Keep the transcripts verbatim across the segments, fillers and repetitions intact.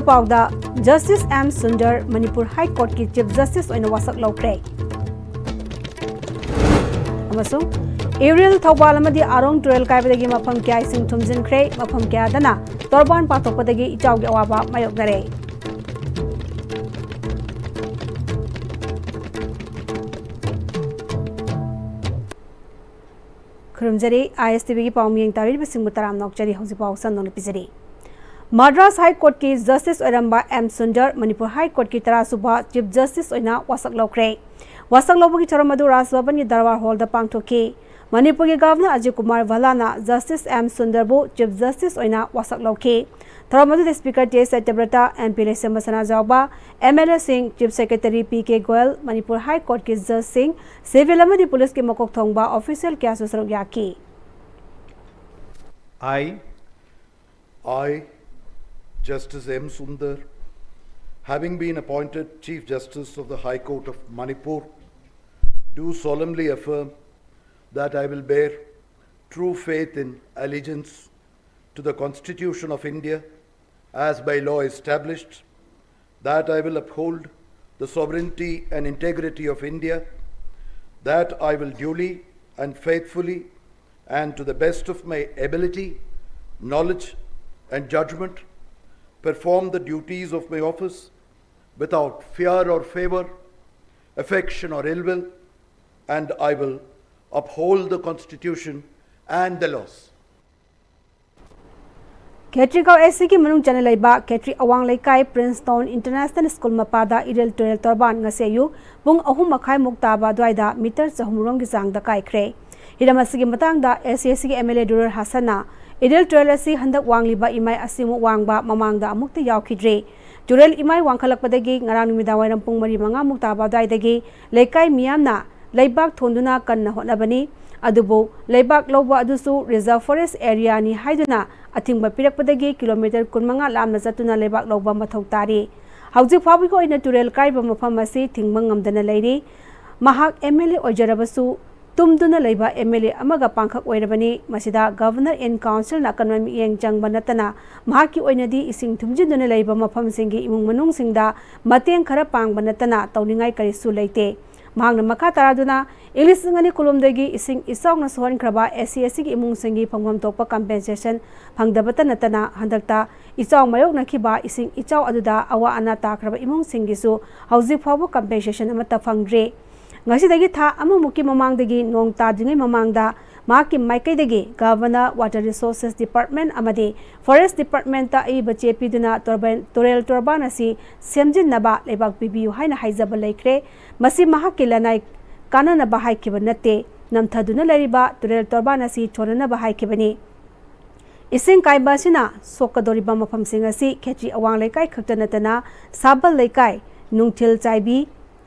ꯄꯥꯎꯗ, justice M Sundar Manipur high ꯀꯣꯔꯠꯀꯤ chief justice ꯑꯣꯏꯅ ꯋꯥꯁꯛ ꯂꯧꯈ꯭ꯔꯦ꯫ ꯑꯃꯁꯨꯡ ꯏꯔꯤꯜ, ꯊꯧꯕꯥꯜ ꯑꯃꯗꯤ ꯑꯔꯣꯡ ꯇꯨꯔꯦꯜ ꯀꯥꯏꯕꯗꯒꯤ ꯃꯐꯝ ꯀꯌꯥ ꯏꯁꯤꯡ ꯊꯨꯝꯖꯤꯟꯈ꯭ꯔꯦ, ꯃꯐꯝ ꯀꯌꯥꯗꯅ ꯇꯣꯔꯕꯥꯟ ꯄꯥꯊꯣꯛꯄꯗꯒꯤ ꯏꯆꯥꯎꯒꯤ ꯑꯋꯥꯕ ꯃꯥꯌꯣꯛꯅꯔꯦ꯫ ꯈꯨꯔꯨꯝꯖꯔꯤ꯫ ꯑꯥꯏ ꯑꯦꯁ ꯇꯤ ꯚꯤꯒꯤ ꯄꯥꯎ ꯃꯤꯠꯌꯦꯡ ꯇꯥꯕꯤꯔꯤꯕꯁꯤꯡꯕꯨ ꯇꯔꯥꯝꯅ ꯑꯣꯛꯆꯔꯤ꯫ ꯍꯧꯖꯤꯛ ꯄꯥꯎ ꯁꯟꯗꯣꯛꯅ ꯄꯤꯖꯔꯤ꯫ ꯃꯗ꯭ꯔꯥꯁ ꯍꯥꯏ ꯀꯣꯔꯠꯀꯤ ꯖꯁꯇꯤꯁ ꯑꯣꯏꯔꯝꯕ M Sundar Manipur high ꯀꯣꯔꯠꯀꯤ ꯇꯔꯥꯁꯨꯕ chief justice ꯑꯣꯏꯅ ꯋꯥꯁꯛ ꯂꯧꯈ꯭ꯔꯦ꯫ ꯋꯥꯁꯛ ꯂꯧꯕꯒꯤ ꯊꯧꯔꯝ ꯑꯗꯨ ꯔꯥꯖ ꯚꯕꯟꯒꯤ ꯗꯔꯕꯥꯔ ꯍꯣꯜꯗ ꯄꯥꯡꯊꯣꯛꯈꯤ꯫ ꯃꯅꯤꯄꯨꯔꯒꯤ ꯒꯚꯔꯅꯔ ꯑꯖꯤꯠ ꯀꯨꯃꯥꯔ ꯚꯜꯂꯥꯅ ꯖꯁꯇꯤꯁ ꯑꯦꯝ ꯁꯨꯟꯗꯔꯕꯨ ꯆꯤꯐ ꯖꯁꯇꯤꯁ ꯑꯣꯏꯅ ꯋꯥꯁꯛ ꯂꯧꯈꯤ꯫ ꯊꯧꯔꯝ ꯑꯗꯨꯗ ꯁ꯭ꯄꯤꯀꯔ ꯇꯦꯖ Satyabrata, M P Leishemba Sanajaoba, M L ꯑꯦꯁꯤꯡ, chief secretary P K Goyal, Manipur high ꯀꯣꯔꯠꯀꯤ ꯖꯖꯁꯤꯡ, ꯁꯤꯚꯤꯜ ꯑꯃꯗꯤ ꯄꯨꯂꯤꯁꯀꯤ ꯃꯀꯣꯛ ꯊꯣꯡꯕ ꯑꯣꯐꯤꯁꯤꯌꯦꯜ ꯀꯌꯥꯁꯨ ꯁꯔꯨꯛ ꯌꯥꯈꯤ꯫ I, I, Justice M Sundar, having been appointed Chief Justice of the High Court of Manipur, do solemnly affirm that I will bear true faith and allegiance to the Constitution of India as by law established, that I will uphold the sovereignty and integrity of India, that I will duly and faithfully and to the best of my ability, knowledge, and judgment perform the duties of my office without fear or favor, affection or ill will, and I will uphold the Constitution and the laws. ꯈꯦꯇ꯭ꯔꯤꯒꯥꯎ ꯑꯦꯁ ꯁꯤꯒꯤ ꯃꯅꯨꯡ ꯆꯟꯅ ꯂꯩꯕ ꯈꯦꯇ꯭ꯔꯤ ꯑꯋꯥꯡ ꯂꯩꯀꯥꯏ ꯄ꯭ꯔꯤꯟꯁꯇꯣꯟ international school ꯃꯄꯥꯗ ꯏꯔꯤꯜ ꯇꯨꯔꯦꯜ ꯇꯣꯔꯕꯥꯟ ꯉꯁꯤ ꯑꯌꯨꯛ ꯄꯨꯡ ꯑꯍꯨꯝ ꯃꯈꯥꯏꯃꯨꯛ ꯇꯥꯕ ꯑꯗꯨꯋꯥꯏꯗ ꯃꯤꯇꯔ ꯆꯍꯨꯝ ꯔꯣꯝꯒꯤ ꯆꯥꯡꯗ ꯀꯥꯏꯈ꯭ꯔꯦ꯫ ꯍꯤꯔꯝ ꯑꯁꯤꯒꯤ ꯃꯇꯥꯡꯗ ꯑꯦꯁ ꯁꯤ ꯑꯦꯁ ꯁꯤꯒꯤ ꯑꯦꯝ ꯑꯦꯜ ꯑꯦ ꯗꯨꯔꯔ ꯍꯥꯁꯟꯅ, ꯏꯔꯤꯜ ꯇꯨꯔꯦꯜ ꯑꯁꯤ ꯍꯟꯗꯛ ꯋꯥꯡꯂꯤꯕ ꯏꯃꯥꯏ ꯑꯁꯤꯃꯨꯛ ꯋꯥꯡꯕ ꯃꯃꯥꯡꯗ ꯑꯃꯨꯛꯇ ꯌꯥꯎꯈꯤꯗ꯭ꯔꯤ꯫ ꯇꯨꯔꯦꯜ ꯏꯃꯥꯏ ꯋꯥꯡꯈꯠꯂꯛꯄꯗꯒꯤ ꯉꯔꯥꯡ ꯅꯨꯃꯤꯗꯥꯡ ꯋꯥꯏꯔꯝ ꯄꯨꯡ ꯃꯔꯤ ꯃꯉꯥꯃꯨꯛ ꯇꯥꯕ ꯑꯗꯨꯋꯥꯏꯗꯒꯤ ꯂꯩꯀꯥꯏ ꯃꯤꯌꯥꯝꯅ ꯂꯩꯕꯥꯛ ꯊꯣꯟꯗꯨꯅ ꯀꯟꯅ ꯍꯣꯠꯅꯕꯅꯤ꯫ ꯑꯗꯨꯕꯨ ꯂꯩꯕꯥꯛ ꯂꯧꯕ ꯑꯗꯨꯁꯨ ꯔꯤꯖꯔꯚ ꯐꯣꯔꯦꯁ ꯑꯦꯔꯤꯌꯥꯅꯤ ꯍꯥꯏꯗꯨꯅ ꯑꯊꯤꯡꯕ ꯄꯤꯔꯛꯄꯗꯒꯤ ꯀꯤꯂꯣꯃꯤꯇꯔ ꯀꯨꯟꯃꯉꯥ ꯂꯥꯞꯅ ꯆꯠꯇꯨꯅ ꯂꯩꯕꯥꯛ ꯂꯧꯕ ꯃꯊꯧ ꯇꯥꯔꯤ꯫ ꯍꯧꯖꯤꯛ ꯐꯥꯎꯕꯒꯤ ꯑꯣꯏꯅ ꯇꯨꯔꯦꯜ ꯀꯥꯏꯕ ꯃꯐꯝ ꯑꯁꯤ ꯊꯤꯡꯕ ꯉꯝꯗꯅ ꯂꯩꯔꯤ꯫ ꯃꯍꯥꯛ ꯑꯦꯝ ꯑꯦꯜ ꯑꯦ ꯑꯣꯏꯖꯔꯕꯁꯨ ꯇꯨꯝꯗꯨꯅ ꯂꯩꯕ ꯑꯦꯝ ꯑꯦꯜ ꯑꯦ ꯑꯃꯒ ꯄꯥꯡꯈꯛ ꯑꯣꯏꯔꯕꯅꯤ꯫ ꯃꯁꯤꯗ Governor in Councilꯅ ꯑꯀꯟꯕ ꯃꯤꯠꯌꯦꯡ ꯆꯪꯕ ꯅꯠꯇꯅ ꯃꯍꯥꯛꯀꯤ ꯑꯣꯏꯅꯗꯤ ꯏꯁꯤꯡ ꯊꯨꯝꯖꯤꯟꯗꯨꯅ ꯂꯩꯕ ꯃꯐꯝꯁꯤꯡꯒꯤ ꯏꯃꯨꯡ ꯃꯅꯨꯡꯁꯤꯡꯗ ꯃꯇꯦꯡ ꯈꯔ ꯄꯥꯡꯕ ꯅꯠꯇꯅ ꯇꯧꯅꯤꯡꯉꯥꯏ ꯀꯔꯤꯁꯨ ꯂꯩꯇꯦ꯫ ꯃꯍꯥꯛꯅ ꯃꯈꯥ ꯇꯥꯔꯗꯨꯅ ꯏꯪ ꯂꯤꯁꯤꯡ ꯑꯅꯤ ꯀꯨꯟꯍꯨꯝꯗꯣꯏꯒꯤ ꯏꯁꯤꯡ ꯏꯆꯥꯎꯅ ꯁꯣꯛꯍꯟꯈ꯭ꯔꯕ ꯑꯦꯁ ꯁꯤ ꯑꯦꯁ ꯇꯤꯒꯤ ꯏꯃꯨꯡꯁꯤꯡꯒꯤ ꯐꯪꯐꯝ ꯊꯣꯛꯄ compensation ꯐꯪꯗꯕꯇ ꯅꯠꯇꯅ ꯍꯟꯗꯛꯇ ꯏꯆꯥꯎ ꯃꯥꯌꯣꯛꯅꯈꯤꯕ ꯏꯁꯤꯡ ꯏꯆꯥꯎ ꯑꯗꯨꯗ ꯑꯋꯥ ꯑꯅꯥ ꯇꯥꯈ꯭ꯔꯕ ꯏꯃꯨꯡꯁꯤꯡꯒꯤꯁꯨ ꯍꯧꯖꯤꯛ ꯐꯥꯎꯕ compensation ꯑꯃꯠꯇ ꯐꯪꯗ꯭ꯔꯤ꯫ ꯉꯁꯤꯗꯒꯤ ꯊꯥ ꯑꯃꯃꯨꯛꯀꯤ ꯃꯃꯥꯡꯗꯒꯤ ꯅꯣꯡ ꯇꯥꯗ꯭ꯔꯤꯉꯩ ꯃꯃꯥꯡꯗ ꯃꯍꯥꯛꯀꯤ ꯃꯥꯏꯀꯩꯗꯒꯤ Governor, Water Resources Department ꯑꯃꯗꯤ Forest Departmentꯇ ꯑꯏꯕ ꯆꯦ ꯄꯤꯗꯨꯅ ꯇꯣꯔꯕꯦꯟ-, ꯇꯨꯔꯦꯜ ꯇꯣꯔꯕꯥꯟ ꯑꯁꯤ ꯁꯦꯝꯖꯤꯟꯅꯕ ꯂꯩꯕꯥꯛ ꯄꯤꯕꯤꯌꯨ ꯍꯥꯏꯅ ꯍꯥꯏꯖꯕ ꯂꯩꯈ꯭ꯔꯦ꯫ ꯃꯁꯤ ꯃꯍꯥꯛꯀꯤ ꯂꯅꯥꯏ ꯀꯥꯟꯅꯅꯕ ꯍꯥꯏꯈꯤꯕ ꯅꯠꯇꯦ, ꯅꯝꯊꯗꯨꯅ ꯂꯩꯔꯤꯕ ꯇꯨꯔꯦꯜ ꯇꯣꯔꯕꯥꯟ ꯑꯁꯤ ꯆꯣꯟꯅꯅꯕ ꯍꯥꯏꯈꯤꯕꯅꯤ꯫ ꯏꯁꯤꯡ ꯀꯥꯏꯕ ꯑꯁꯤꯅ ꯁꯣꯛꯀꯗꯧꯔꯤꯕ ꯃꯐꯝꯁꯤꯡ ꯑꯁꯤ ꯈꯦꯇ꯭ꯔꯤ ꯑꯋꯥꯡ ꯂꯩꯀꯥꯏ ꯈꯛꯇ ꯅꯠꯇꯅ ꯁꯥꯕꯜ ꯂꯩꯀꯥꯏ, ꯅꯨꯡꯊꯤꯜ ꯆꯥꯏꯕꯤ,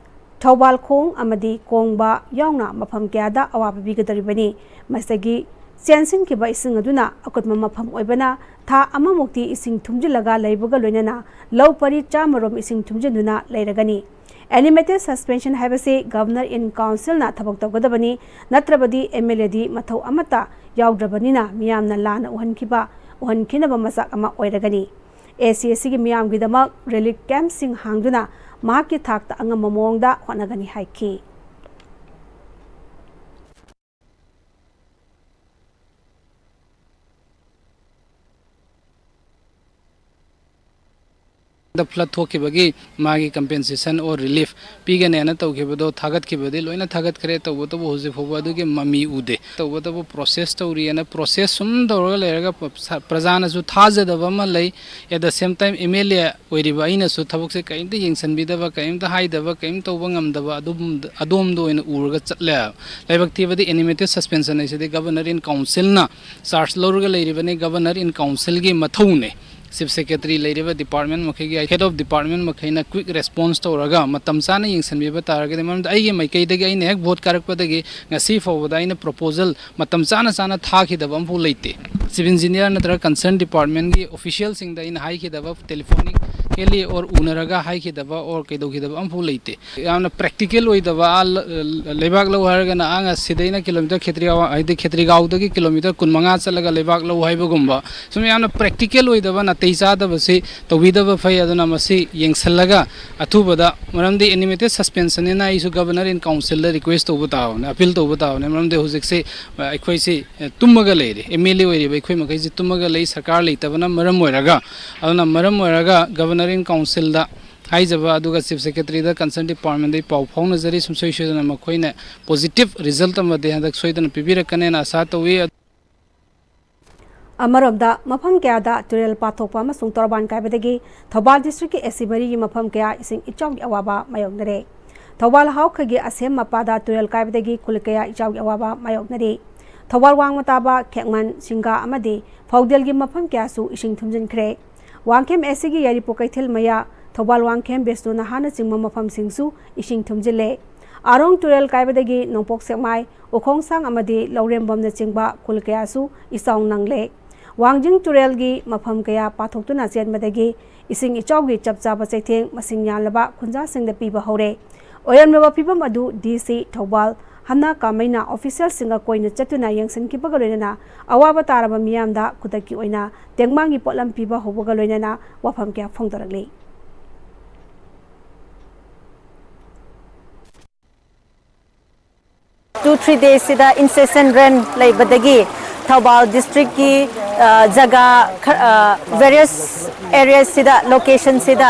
ꯊꯧꯕꯥꯜ ꯈꯣꯡ ꯑꯃꯗꯤ ꯀꯣꯡꯕ ꯌꯥꯎꯅ ꯃꯐꯝ ꯀꯌꯥꯗ ꯑꯋꯥꯕ ꯄꯤꯒꯗꯧꯔꯤꯕꯅꯤ꯫ ꯃꯁꯤꯗꯒꯤ ꯆꯦꯟꯁꯤꯟꯈꯤꯕ ꯏꯁꯤꯡ ꯑꯗꯨꯅ ꯑꯀꯨꯠꯄ ꯃꯐꯝ ꯑꯣꯏꯕꯅ ꯊꯥ ꯑꯃꯃꯨꯛꯇꯤ ꯏꯁꯤꯡ ꯊꯨꯝꯖꯤꯜꯂꯒ ꯂꯩꯕꯒ ꯂꯣꯏꯅꯅ ꯂꯧ ꯄꯔꯤ ꯆꯥꯝꯃ ꯔꯣꯝ ꯏꯁꯤꯡ ꯊꯨꯝꯖꯤꯟꯗꯨꯅ ꯂꯩꯔꯒꯅꯤ꯫ Animated suspension ꯍꯥꯏꯕꯁꯤ Governor in Councilꯅ ꯊꯕꯛ ꯇꯧꯒꯗꯕꯅꯤ, ꯅꯠꯇ꯭ꯔꯕꯗꯤ ꯑꯦꯝ ꯑꯦꯜ ꯑꯦꯗꯤ ꯃꯊꯧ ꯑꯃꯠꯇ ꯌꯥꯎꯗ꯭ꯔꯕꯅꯤꯅ ꯃꯤꯌꯥꯝꯅ ꯂꯥꯟꯅ ꯎꯍꯟꯈꯤꯕ, ꯎꯍꯟꯈꯤꯅꯕ ꯃꯆꯥꯛ ꯑꯃ ꯑꯣꯏꯔꯒꯅꯤ꯫ ꯑꯦꯁ ꯁꯤ ꯑꯦꯁ ꯇꯤꯒꯤ ꯃꯤꯌꯥꯝꯒꯤꯗꯃꯛ relief campꯁꯤꯡ ꯍꯥꯡꯗꯨꯅ ꯃꯍꯥꯛꯀꯤ ꯊꯥꯛꯇ ꯑꯉꯝꯕ ꯃꯑꯣꯡꯗ ꯍꯣꯠꯅꯒꯅꯤ ꯍꯥꯏꯈꯤ꯫ ꯗ flood ꯊꯣꯛꯈꯤꯕꯒꯤ ꯃꯥꯒꯤ compensation or relief ꯄꯤꯒꯅꯦꯅ ꯇꯧꯈꯤꯕꯗꯣ ꯊꯥꯒꯠꯈꯤꯕꯗꯤ ꯂꯣꯏꯅ ꯊꯥꯒꯠꯈ꯭ꯔꯦ꯫ ꯇꯧꯕꯇꯕꯨ ꯍꯧꯖꯤꯛ ꯐꯥꯎꯕ ꯑꯗꯨꯒꯤ ꯃꯃꯤ ꯎꯗꯦ꯫ ꯇꯧꯕꯇꯕꯨ process ꯇꯧꯔꯤꯑꯅ process ꯁꯨꯝ ꯇꯧꯔꯒ ꯂꯩꯔꯒ ꯄ꯭ꯔꯖꯥꯅꯁꯨ ꯊꯥꯖꯗꯕ ꯑꯃ ꯂꯩ꯫ At the same time, M L A ꯑꯣꯏꯔꯤꯕ ꯑꯩꯅꯁꯨ ꯊꯕꯛꯁꯦ ꯀꯔꯤꯝꯇ ꯌꯦꯡꯁꯤꯟꯕꯤꯗꯕ, ꯀꯔꯤꯝꯇ ꯍꯥꯏꯗꯕ, ꯀꯔꯤꯝ ꯇꯧꯕ ꯉꯝꯗꯕ ꯑꯗꯨꯝ-, ꯑꯗꯣꯝꯗ ꯑꯣꯏꯅ ꯎꯔꯒ ꯆꯠꯂꯦ꯫ ꯂꯥꯏꯕꯛ ꯊꯤꯕꯗꯤ animated suspension ꯍꯥꯏꯁꯤꯗꯤ Governor in Councilꯅ charge ꯂꯧꯔꯒ ꯂꯩꯔꯤꯕꯅꯤ꯫ Governor in Councilꯒꯤ ꯃꯊꯧꯅꯦ꯫ Chief Secretary ꯂꯩꯔꯤꯕ department ꯃꯈꯩꯒꯤ head of department ꯃꯈꯩꯅ quick response ꯇꯧꯔꯒ ꯃꯇꯝ ꯆꯥꯅ ꯌꯦꯡꯁꯤꯟꯕꯤꯕ ꯇꯥꯔꯒꯗꯤ, ꯃꯔꯝꯗꯤ ꯑꯩꯒꯤ ꯃꯥꯏꯀꯩꯗꯒꯤ ꯑꯩꯅ ꯍꯦꯛ vote ꯀꯥꯔꯛꯄꯗꯒꯤ ꯉꯁꯤ ꯐꯥꯎꯕꯗ ꯑꯩꯅ proposal ꯃꯇꯝ ꯆꯥꯅ ꯆꯥꯅ ꯊꯥꯈꯤꯗꯕ ꯑꯃꯐꯥꯎ ꯂꯩꯇꯦ꯫ Chief Engineer ꯅꯠꯇ꯭ꯔꯒ concern departmentꯀꯤ officialꯁꯤꯡꯗ ꯑꯩꯅ ꯍꯥꯏꯈꯤꯗꯕ telephonic ꯑꯦꯜ ꯑꯦ ꯑꯣꯔ ꯎꯅꯔꯒ ꯍꯥꯏꯈꯤꯗꯕ ꯑꯣꯔ ꯀꯩꯗꯧꯈꯤꯗꯕ ꯑꯝꯐꯥꯎ ꯂꯩꯇꯦ꯫ ꯌꯥꯝꯅ ꯄ꯭ꯔꯦꯛꯇꯤꯀꯦꯜ ꯑꯣꯏꯗꯕ, ꯑꯥ, ꯂ-, ꯂ-, ꯂꯩꯕꯥꯛ ꯂꯧ ꯍꯥꯏꯔꯒꯅ ꯑꯥ ꯉ-, ꯁꯤꯗꯩꯅ ꯀꯤꯂꯣꯃꯤꯇꯔ ꯈꯦꯇ꯭ꯔꯤꯒꯥꯎ, ꯍꯥꯏꯗꯤ ꯈꯦꯇ꯭ꯔꯤꯒꯥꯎꯗꯒꯤ ꯀꯤꯂꯣꯃꯤꯇꯔ ꯀꯨꯟ ꯃꯉꯥ ꯆꯠꯂꯒ ꯂꯩꯕꯥꯛ ꯂꯧ ꯍꯥꯏꯕꯒꯨꯝꯕ, ꯁꯨꯝ ꯌꯥꯝꯅ ꯄ꯭ꯔꯦꯛꯇꯤꯀꯦꯜ ꯑꯣꯏꯗꯕ, ꯅꯥꯇꯩ ꯆꯥꯗꯕꯁꯤ ꯇꯧꯕꯤꯗꯕ ꯐꯩ꯫ ꯑꯗꯨꯅ ꯃꯁꯤ ꯌꯦꯡꯁꯤꯜꯂꯒ ꯑꯊꯨꯕꯗ, ꯃꯔꯝꯗꯤ ꯑꯦꯅꯤꯃꯦꯇꯦꯠ ꯁꯁꯄꯦꯟꯁꯟꯅꯤꯅ ꯑꯩꯁꯨ ꯒꯕꯔꯅꯔ ꯏꯟ ꯀꯥꯎꯟꯁꯤꯜꯗ ꯔꯤꯀ꯭ꯋꯦꯁ ꯇꯧꯕ ꯇꯥꯕꯅꯤ, ꯑꯄꯤꯜ ꯇꯧꯕ ꯇꯥꯕꯅꯤ꯫ ꯃꯔꯝꯗꯤ ꯍꯧꯖꯤꯛꯁꯤ, ꯑ, ꯑꯩꯈꯣꯏꯁꯤ, ꯑ, ꯇꯨꯝꯃꯒ ꯂꯩꯔꯦ꯫ ꯑꯦꯝ ꯑꯦꯜ ꯑꯦ ꯑꯣꯏꯔꯤꯕ ꯑꯩꯈꯣꯏ ꯃꯈꯩꯁꯤ ꯇꯨꯝꯃꯒ ꯂꯩ, ꯁꯔꯀꯥꯔ ꯂꯩꯇꯕꯅ ꯃꯔꯝ ꯑꯣꯏꯔꯒ꯫ ꯑꯗꯨꯅ ꯃꯔꯝ ꯑꯣꯏꯔꯒ ꯒꯕꯔꯅꯔ ꯏꯟ ꯀꯥꯎꯟꯁꯤꯜꯗ ꯍꯥꯏꯖꯕ, ꯑꯗꯨꯒ ꯆꯤꯐ ꯁꯦꯀ꯭ꯔꯦꯇꯔꯤꯗ ꯀꯟꯁꯔꯟ ꯗꯤꯄꯥꯔꯠꯃꯦꯟꯗꯒꯤ ꯄꯥꯎ ꯐꯥꯎꯅꯖꯔꯤ꯫ ꯁꯨꯡꯁꯣꯏ ꯁꯣꯏꯗꯅ ꯃꯈꯣꯏꯅ ꯄꯣꯖꯤꯇꯤꯚ ꯔꯤꯖꯜꯠ ꯑꯃꯗꯤ ꯍꯟꯗꯛ ꯁꯣꯏꯗꯅ ꯄꯤꯕꯤꯔꯛꯀꯅꯦꯅ ꯑꯁꯥ ꯇꯧꯏ꯫ ꯑꯃꯔꯣꯝꯗ, ꯃꯐꯝ ꯀꯌꯥꯗ ꯇꯨꯔꯦꯜ ꯄꯥꯊꯣꯛꯄ ꯑꯃꯁꯨꯡ ꯇꯣꯔꯕꯥꯟ ꯀꯥꯏꯕꯗꯒꯤ ꯊꯧꯕꯥꯜ ꯗꯤꯁꯇ꯭ꯔꯤꯛꯀꯤ ꯑꯦꯁ ꯁꯤ ꯃꯔꯤꯒꯤ ꯃꯐꯝ ꯀꯌꯥ ꯏꯁꯤꯡ ꯏꯆꯥꯎꯒꯤ ꯑꯋꯥꯕ ꯃꯥꯌꯣꯛꯅꯔꯦ꯫ ꯊꯧꯕꯥꯜ ꯍꯥꯎꯈꯩꯒꯤ ꯑꯁꯦꯝ ꯃꯄꯥꯗ ꯇꯨꯔꯦꯜ ꯀꯥꯏꯕꯗꯒꯤ ꯈꯨꯜ ꯀꯌꯥ ꯏꯆꯥꯎꯒꯤ ꯑꯋꯥꯕ ꯃꯥꯌꯣꯛꯅꯔꯤ꯫ ꯊꯧꯕꯥꯜ ꯋꯥꯡꯃ ꯇꯥꯕ ꯈꯦꯛꯃꯟ, ꯁꯤꯡꯒꯥ ꯑꯃꯗꯤ ꯐꯧꯗꯦꯜꯒꯤ ꯃꯐꯝ ꯀꯌꯥꯁꯨ ꯏꯁꯤꯡ ꯊꯨꯝꯖꯤꯟꯈ꯭ꯔꯦ꯫ ꯋꯥꯡꯈꯦꯝ ꯑꯦꯁ ꯁꯤꯒꯤ ꯌꯥꯏꯔꯤꯄꯣꯛ ꯀꯩꯊꯦꯜ ꯃꯌꯥ, ꯊꯧꯕꯥꯜ ꯋꯥꯡꯈꯦꯝ ꯕꯤꯁꯅꯨ ꯅꯍꯥꯅꯆꯤꯡꯕ ꯃꯐꯝꯁꯤꯡꯁꯨ ꯏꯁꯤꯡ ꯊꯨꯝꯖꯤꯜꯂꯦ꯫ ꯑꯥꯔꯣꯡ ꯇꯨꯔꯦꯜ ꯀꯥꯏꯕꯗꯒꯤ ꯅꯣꯡꯄꯣꯛ ꯁꯦꯛꯃꯥꯏ, ꯎꯈꯣꯡꯁꯥꯡ ꯑꯃꯗꯤ ꯂꯧꯔꯦꯝꯕꯝꯅꯆꯤꯡꯕ ꯈꯨꯜ ꯀꯌꯥꯁꯨ ꯏꯆꯥꯎ ꯅꯪꯂꯦ꯫ ꯋꯥꯡꯖꯤꯡ ꯇꯨꯔꯦꯜꯒꯤ ꯃꯐꯝ ꯀꯌꯥ ꯄꯥꯊꯣꯛꯇꯨꯅ ꯆꯦꯟꯕꯗꯒꯤ ꯏꯁꯤꯡ ꯏꯆꯥꯎꯒꯤ ꯆꯞ ꯆꯥꯕ ꯆꯩꯊꯦꯡ ꯃꯁꯤꯡ ꯌꯥꯝꯂꯕ ꯈꯨꯟꯖꯥꯁꯤꯡꯗ ꯄꯤꯕ ꯍꯧꯔꯦ꯫ ꯑꯣꯏꯔꯝꯂꯕ ꯐꯤꯕꯝ ꯑꯗꯨ ꯗꯤ ꯁꯤ ꯊꯧꯕꯥꯜ ꯍꯝꯅꯥ ꯀꯥꯃꯩꯅ ꯑꯣꯐꯤꯁꯤꯌꯦꯜꯁꯤꯡꯒ ꯀꯣꯏꯅ ꯆꯠꯇꯨꯅ ꯌꯦꯡꯁꯤꯟꯈꯤꯕꯒ ꯂꯣꯏꯅꯅ ꯑꯋꯥꯕ ꯇꯥꯔꯕ ꯃꯤꯌꯥꯝꯗ ꯈꯨꯗꯛꯀꯤ ꯑꯣꯏꯅ ꯇꯦꯡꯕꯥꯡꯒꯤ ꯄꯣꯠꯂꯝ ꯄꯤꯕ ꯍꯧꯕꯒ ꯂꯣꯏꯅꯅ ꯋꯥꯐꯝ ꯀꯌꯥ ꯐꯣꯡꯗꯣꯔꯛꯂꯤ꯫ Two three days ꯁꯤꯗ incessant rain ꯂꯩꯕꯗꯒꯤ ꯊꯧꯕꯥꯜ ꯗꯤꯁꯇ꯭ꯔꯤꯛꯀꯤ, ꯑ, ꯖꯒꯥ ꯈꯔ, ꯑ, various areas ꯁꯤꯗ, location ꯁꯤꯗ,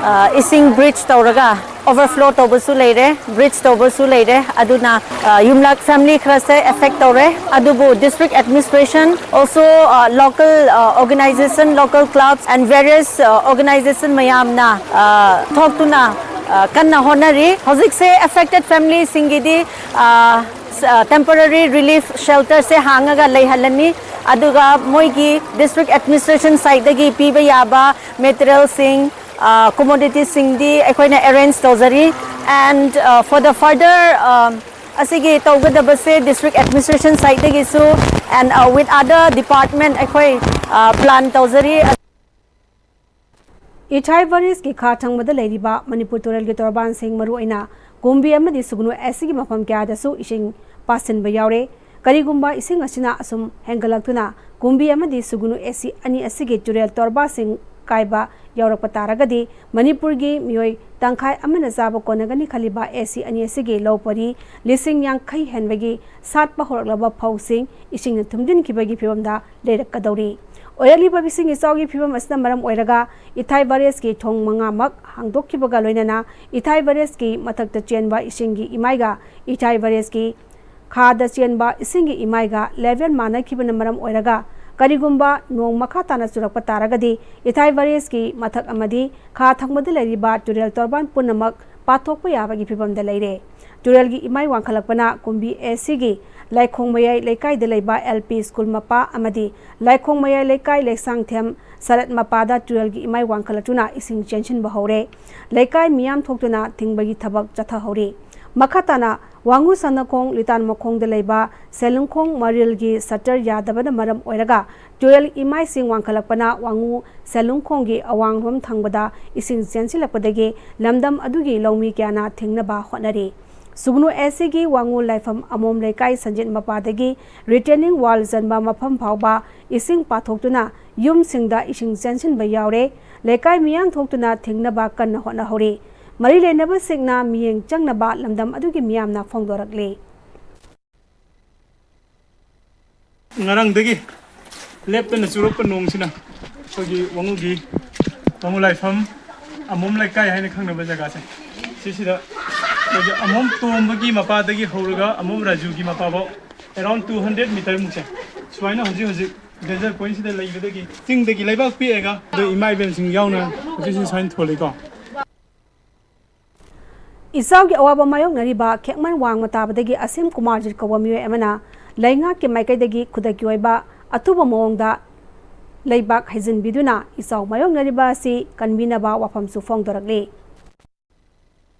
ꯑ, ꯏꯁꯤꯡ breach ꯇꯧꯔꯒ overflow ꯇꯧꯕꯁꯨ ꯂꯩꯔꯦ, breach ꯇꯧꯕꯁꯨ ꯂꯩꯔꯦ꯫ ꯑꯗꯨꯅ, ꯑ, ꯌꯨꯝꯂꯛ family ꯈꯔꯁꯦ affect ꯇꯧꯔꯦ꯫ ꯑꯗꯨꯕꯨ district administration, also, ꯑ, local, ꯑ, organization, local clubs and various, ꯑ, organization ꯃꯌꯥꯝꯅ, ꯑ, ꯊꯣꯛꯇꯨꯅ, ꯑ, ꯀꯟꯅ ꯍꯣꯠꯅꯔꯤ꯫ ꯍꯧꯖꯤꯛꯁꯦ affected family ꯁꯤꯡꯒꯤꯗꯤ, ꯑ, ꯁ-, ꯑ, temporary relief shelter ꯁꯦ ꯍꯥꯡꯉꯒ ꯂꯩꯍꯜꯂꯅꯤ꯫ ꯑꯗꯨꯒ ꯃꯣꯏꯒꯤ district administration side ꯇꯒꯤ ꯄꯤꯕ ꯌꯥꯕ material ꯁꯤꯡ, ꯑ, commodity ꯁꯤꯡꯗꯤ ꯑꯩꯈꯣꯏꯅ arrange ꯇꯧꯖꯔꯤ꯫ And, ꯑ, for the further, ꯑ, ꯑꯁꯤꯒꯤ ꯇꯧꯒꯗꯕꯁꯦ district administration side ꯇꯒꯤꯁꯨ and, ꯑ, with other department ꯑꯩꯈꯣꯏ, ꯑ, plan ꯇꯧꯖꯔꯤ꯫ ꯏꯊꯥꯏ ꯕꯔꯦꯖꯀꯤ ꯈꯥ ꯊꯪꯕꯗ ꯂꯩꯔꯤꯕ ꯃꯅꯤꯄꯨꯔ ꯇꯨꯔꯦꯜꯒꯤ ꯇꯣꯔꯕꯥꯟꯁꯤꯡ, ꯃꯔꯨꯑꯣꯏꯅ ꯀꯨꯝꯕꯤ ꯑꯃꯗꯤ ꯁꯨꯒꯅꯨ ꯑꯦꯁꯤꯒꯤ ꯃꯐꯝ ꯀꯌꯥꯗꯁꯨ ꯏꯁꯤꯡ ꯄꯥꯁꯤꯟꯕ ꯌꯥꯎꯔꯦ꯫ ꯀꯔꯤꯒꯨꯝꯕ ꯏꯁꯤꯡ ꯑꯁꯤꯅ ꯑꯁꯨꯝ ꯍꯦꯟꯒꯠꯂꯛꯇꯨꯅ ꯀꯨꯝꯕꯤ ꯑꯃꯗꯤ ꯁꯨꯒꯅꯨ ꯑꯦꯁꯤ ꯑꯅꯤ ꯑꯁꯤꯒꯤ ꯇꯨꯔꯦꯜ ꯇꯣꯔꯕꯥꯟꯁꯤꯡ ꯀꯥꯏꯕ ꯌꯥꯎꯔꯛꯄ ꯇꯥꯔꯒꯗꯤ, ꯃꯅꯤꯄꯨꯔꯒꯤ ꯃꯤꯑꯣꯏ ꯇꯪꯈꯥꯏ ꯑꯃꯅ ꯆꯥꯕ ꯀꯣꯟꯅꯒꯅꯤ ꯈꯜꯂꯤꯕ ꯑꯦꯁꯤ ꯑꯅꯤ ꯑꯁꯤꯒꯤ ꯂꯧ ꯄꯔꯤ ꯂꯤꯁꯤꯡ ꯌꯥꯡꯈꯩ ꯍꯦꯟꯕꯒꯤ ꯁꯥꯠꯄ ꯍꯧꯔꯛꯂꯕ ꯐꯧꯁꯤꯡ ꯏꯁꯤꯡꯅ ꯊꯨꯝꯖꯤꯟꯈꯤꯕꯒꯤ ꯐꯤꯕꯝꯗ ꯂꯩꯔꯛꯀꯗꯧꯔꯤ꯫ ꯑꯣꯏꯔꯛꯂꯤꯕ ꯏꯁꯤꯡ ꯏꯆꯥꯎꯒꯤ ꯐꯤꯕꯝ ꯑꯁꯤꯅ ꯃꯔꯝ ꯑꯣꯏꯔꯒ ꯏꯊꯥꯏ ꯕꯔꯦꯖꯀꯤ ꯊꯣꯡ ꯃꯉꯥꯃꯛ ꯍꯥꯡꯗꯣꯛꯈꯤꯕꯒ ꯂꯣꯏꯅꯅ ꯏꯊꯥꯏ ꯕꯔꯦꯖꯀꯤ ꯃꯊꯛꯇ ꯆꯦꯟꯕ ꯏꯁꯤꯡꯒꯤ ꯏꯃꯥꯏꯒ ꯏꯊꯥꯏ ꯕꯔꯦꯖꯀꯤ ꯈꯥꯗ ꯆꯦꯟꯕ ꯏꯁꯤꯡꯒꯤ ꯏꯃꯥꯏꯒ ꯂꯦꯚꯦꯜ ꯃꯥꯟꯅꯈꯤꯕꯅ ꯃꯔꯝ ꯑꯣꯏꯔꯒ, ꯀꯔꯤꯒꯨꯝꯕ ꯅꯣꯡ ꯃꯈꯥ ꯇꯥꯅ ꯆꯨꯔꯛꯄ ꯇꯥꯔꯒꯗꯤ, ꯏꯊꯥꯏ ꯕꯔꯦꯖꯀꯤ ꯃꯊꯛ ꯑꯃꯗꯤ ꯈꯥ ꯊꯪꯕꯗ ꯂꯩꯔꯤꯕ ꯇꯨꯔꯦꯜ ꯇꯣꯔꯕꯥꯟ ꯄꯨꯝꯅꯃꯛ ꯄꯥꯊꯣꯛꯄ ꯌꯥꯕꯒꯤ ꯐꯤꯕꯝꯗ ꯂꯩꯔꯦ꯫ ꯇꯨꯔꯦꯜꯒꯤ ꯏꯃꯥꯏ ꯋꯥꯡꯈꯠꯂꯛꯄꯅ ꯀꯨꯝꯕꯤ ꯑꯦꯁꯤꯒꯤ ꯂꯥꯏꯈꯣꯡ ꯃꯌꯥꯏ ꯂꯩꯀꯥꯏꯗ ꯂꯩꯕ ꯑꯦꯜ ꯄꯤ ꯁ꯭ꯀꯨꯜ ꯃꯄꯥ ꯑꯃꯗꯤ ꯂꯥꯏꯈꯣꯡ ꯃꯌꯥꯏ ꯂꯩꯀꯥꯏ ꯂꯩꯁꯥꯡꯊꯦꯝ ꯁꯔꯠ ꯃꯄꯥꯗ ꯇꯨꯔꯦꯜꯒꯤ ꯏꯃꯥꯏ ꯋꯥꯡꯈꯠꯂꯛꯇꯨꯅ ꯏꯁꯤꯡ ꯆꯦꯟꯁꯤꯟꯕ ꯍꯧꯔꯦ꯫ ꯂꯩꯀꯥꯏ ꯃꯤꯌꯥꯝ ꯊꯣꯛꯇꯨꯅ ꯊꯤꯡꯕꯒꯤ ꯊꯕꯛ ꯆꯠꯊꯍꯧꯔꯤ꯫ ꯃꯈꯥ ꯇꯥꯅ ꯋꯥꯉꯨ ꯁꯅꯥꯈꯣꯡ ꯂꯤꯇꯥꯟ ꯃꯈꯣꯡꯗ ꯂꯩꯕ ꯁꯦꯂꯨꯡꯈꯣꯡ ꯃꯔꯤꯜꯒꯤ ꯁꯇꯔ ꯌꯥꯗꯕꯅ ꯃꯔꯝ ꯑꯣꯏꯔꯒ ꯇꯨꯔꯦꯜ ꯏꯃꯥꯏꯁꯤꯡ ꯋꯥꯡꯈꯠꯂꯛꯄꯅ ꯋꯥꯉꯨ ꯁꯦꯂꯨꯡꯈꯣꯡꯒꯤ ꯑꯋꯥꯡꯂꯣꯝ ꯊꯪꯕꯗ ꯏꯁꯤꯡ ꯆꯦꯟꯁꯤꯜꯂꯛꯄꯗꯒꯤ ꯂꯝꯗꯝ ꯑꯗꯨꯒꯤ ꯂꯧꯃꯤ ꯀꯌꯥꯅ ꯊꯤꯡꯅꯕ ꯍꯣꯠꯅꯔꯤ꯫ ꯁꯨꯒꯅꯨ ꯑꯦꯁꯤꯒꯤ ꯋꯥꯉꯨ ꯂꯥꯏꯐꯝ ꯑꯃꯣꯝ ꯂꯩꯀꯥꯏ ꯁꯟꯖꯤꯠ ꯃꯄꯥꯗꯒꯤ ꯔꯤꯇꯦꯅꯤꯡ ꯋꯥꯜ ꯆꯟꯕ ꯃꯐꯝ ꯐꯥꯎꯕ ꯏꯁꯤꯡ ꯄꯥꯊꯣꯛꯇꯨꯅ ꯌꯨꯝꯁꯤꯡꯗ ꯏꯁꯤꯡ ꯆꯦꯟꯁꯤꯟꯕ ꯌꯥꯎꯔꯦ꯫ ꯂꯩꯀꯥꯏ ꯃꯤꯌꯥꯝ ꯊꯣꯛꯇꯨꯅ ꯊꯤꯡꯅꯕ ꯀꯟꯅ ꯍꯣꯠꯅꯍꯧꯔꯤ꯫ ꯃꯔꯤ ꯂꯩꯅꯕꯁꯤꯡꯅ ꯃꯤꯠꯌꯦꯡ ꯆꯪꯅꯕ ꯂꯝꯗꯝ ꯑꯗꯨꯒꯤ ꯃꯤꯌꯥꯝꯅ ꯐꯣꯡꯗꯣꯔꯛꯂꯤ꯫ ꯉꯔꯥꯡꯗꯒꯤ ꯂꯦꯞꯇꯅ ꯆꯨꯔꯛꯄ ꯅꯣꯡꯁꯤꯅ ꯑꯩꯈꯣꯏꯒꯤ ꯋꯥꯉꯨꯒꯤ, ꯋꯥꯉꯨ ꯂꯥꯏꯐꯝ, ꯑꯃꯣꯝ ꯂꯩꯀꯥꯏ ꯍꯥꯏꯅ ꯈꯪꯅꯕ ꯖꯒꯥꯁꯦ, ꯁꯤꯁꯤꯗ ꯑꯩꯈꯣꯏꯒꯤ ꯑꯃꯣꯝ ꯇꯣꯝꯕꯒꯤ ꯃꯄꯥꯗꯒꯤ ꯍꯧꯔꯒ ꯑꯃꯣꯝ ꯔꯥꯖꯨꯒꯤ ꯃꯄꯥꯐꯥꯎ around two hundred meter ꯃꯨꯛꯁꯦ ꯁꯨꯃꯥꯏꯅ ꯍꯧꯖꯤꯛ ꯍꯧꯖꯤꯛ danger point ꯁꯤꯗ ꯂꯩꯕꯗꯒꯤ ꯆꯤꯡꯗꯒꯤ ꯂꯩꯕꯥꯛ ꯄꯦꯛꯑꯒ ꯑꯗꯨ ꯏꯃꯥ ꯏꯕꯦꯟꯁꯤꯡ ꯌꯥꯎꯅ ꯍꯧꯖꯤꯛ ꯍꯧꯖꯤꯛ ꯁꯨꯃꯥꯏꯅ ꯊꯣꯜꯂꯤꯀꯣ꯫ ꯏꯆꯥꯎꯒꯤ ꯑꯋꯥꯕ ꯃꯥꯌꯣꯛꯅꯔꯤꯕ ꯈꯦꯛꯃꯟ ꯋꯥꯡꯃ ꯇꯥꯕꯗꯒꯤ ꯑꯁꯤꯝ ꯀꯨꯃꯥꯔꯖꯤꯠ ꯀꯧꯕ ꯃꯤꯑꯣꯏ ꯑꯃꯅ ꯂꯩꯉꯥꯛꯀꯤ ꯃꯥꯏꯀꯩꯗꯒꯤ ꯈꯨꯗꯛꯀꯤ ꯑꯣꯏꯕ ꯑꯊꯨꯕ ꯃꯑꯣꯡꯗ ꯂꯩꯕꯥꯛ ꯍꯩꯖꯤꯟꯕꯤꯗꯨꯅ ꯏꯆꯥꯎ ꯃꯥꯌꯣꯛꯅꯔꯤꯕ ꯑꯁꯤ ꯀꯟꯕꯤꯅꯕ ꯋꯥꯐꯝꯁꯨ ꯐꯣꯡꯗꯣꯔꯛꯂꯤ꯫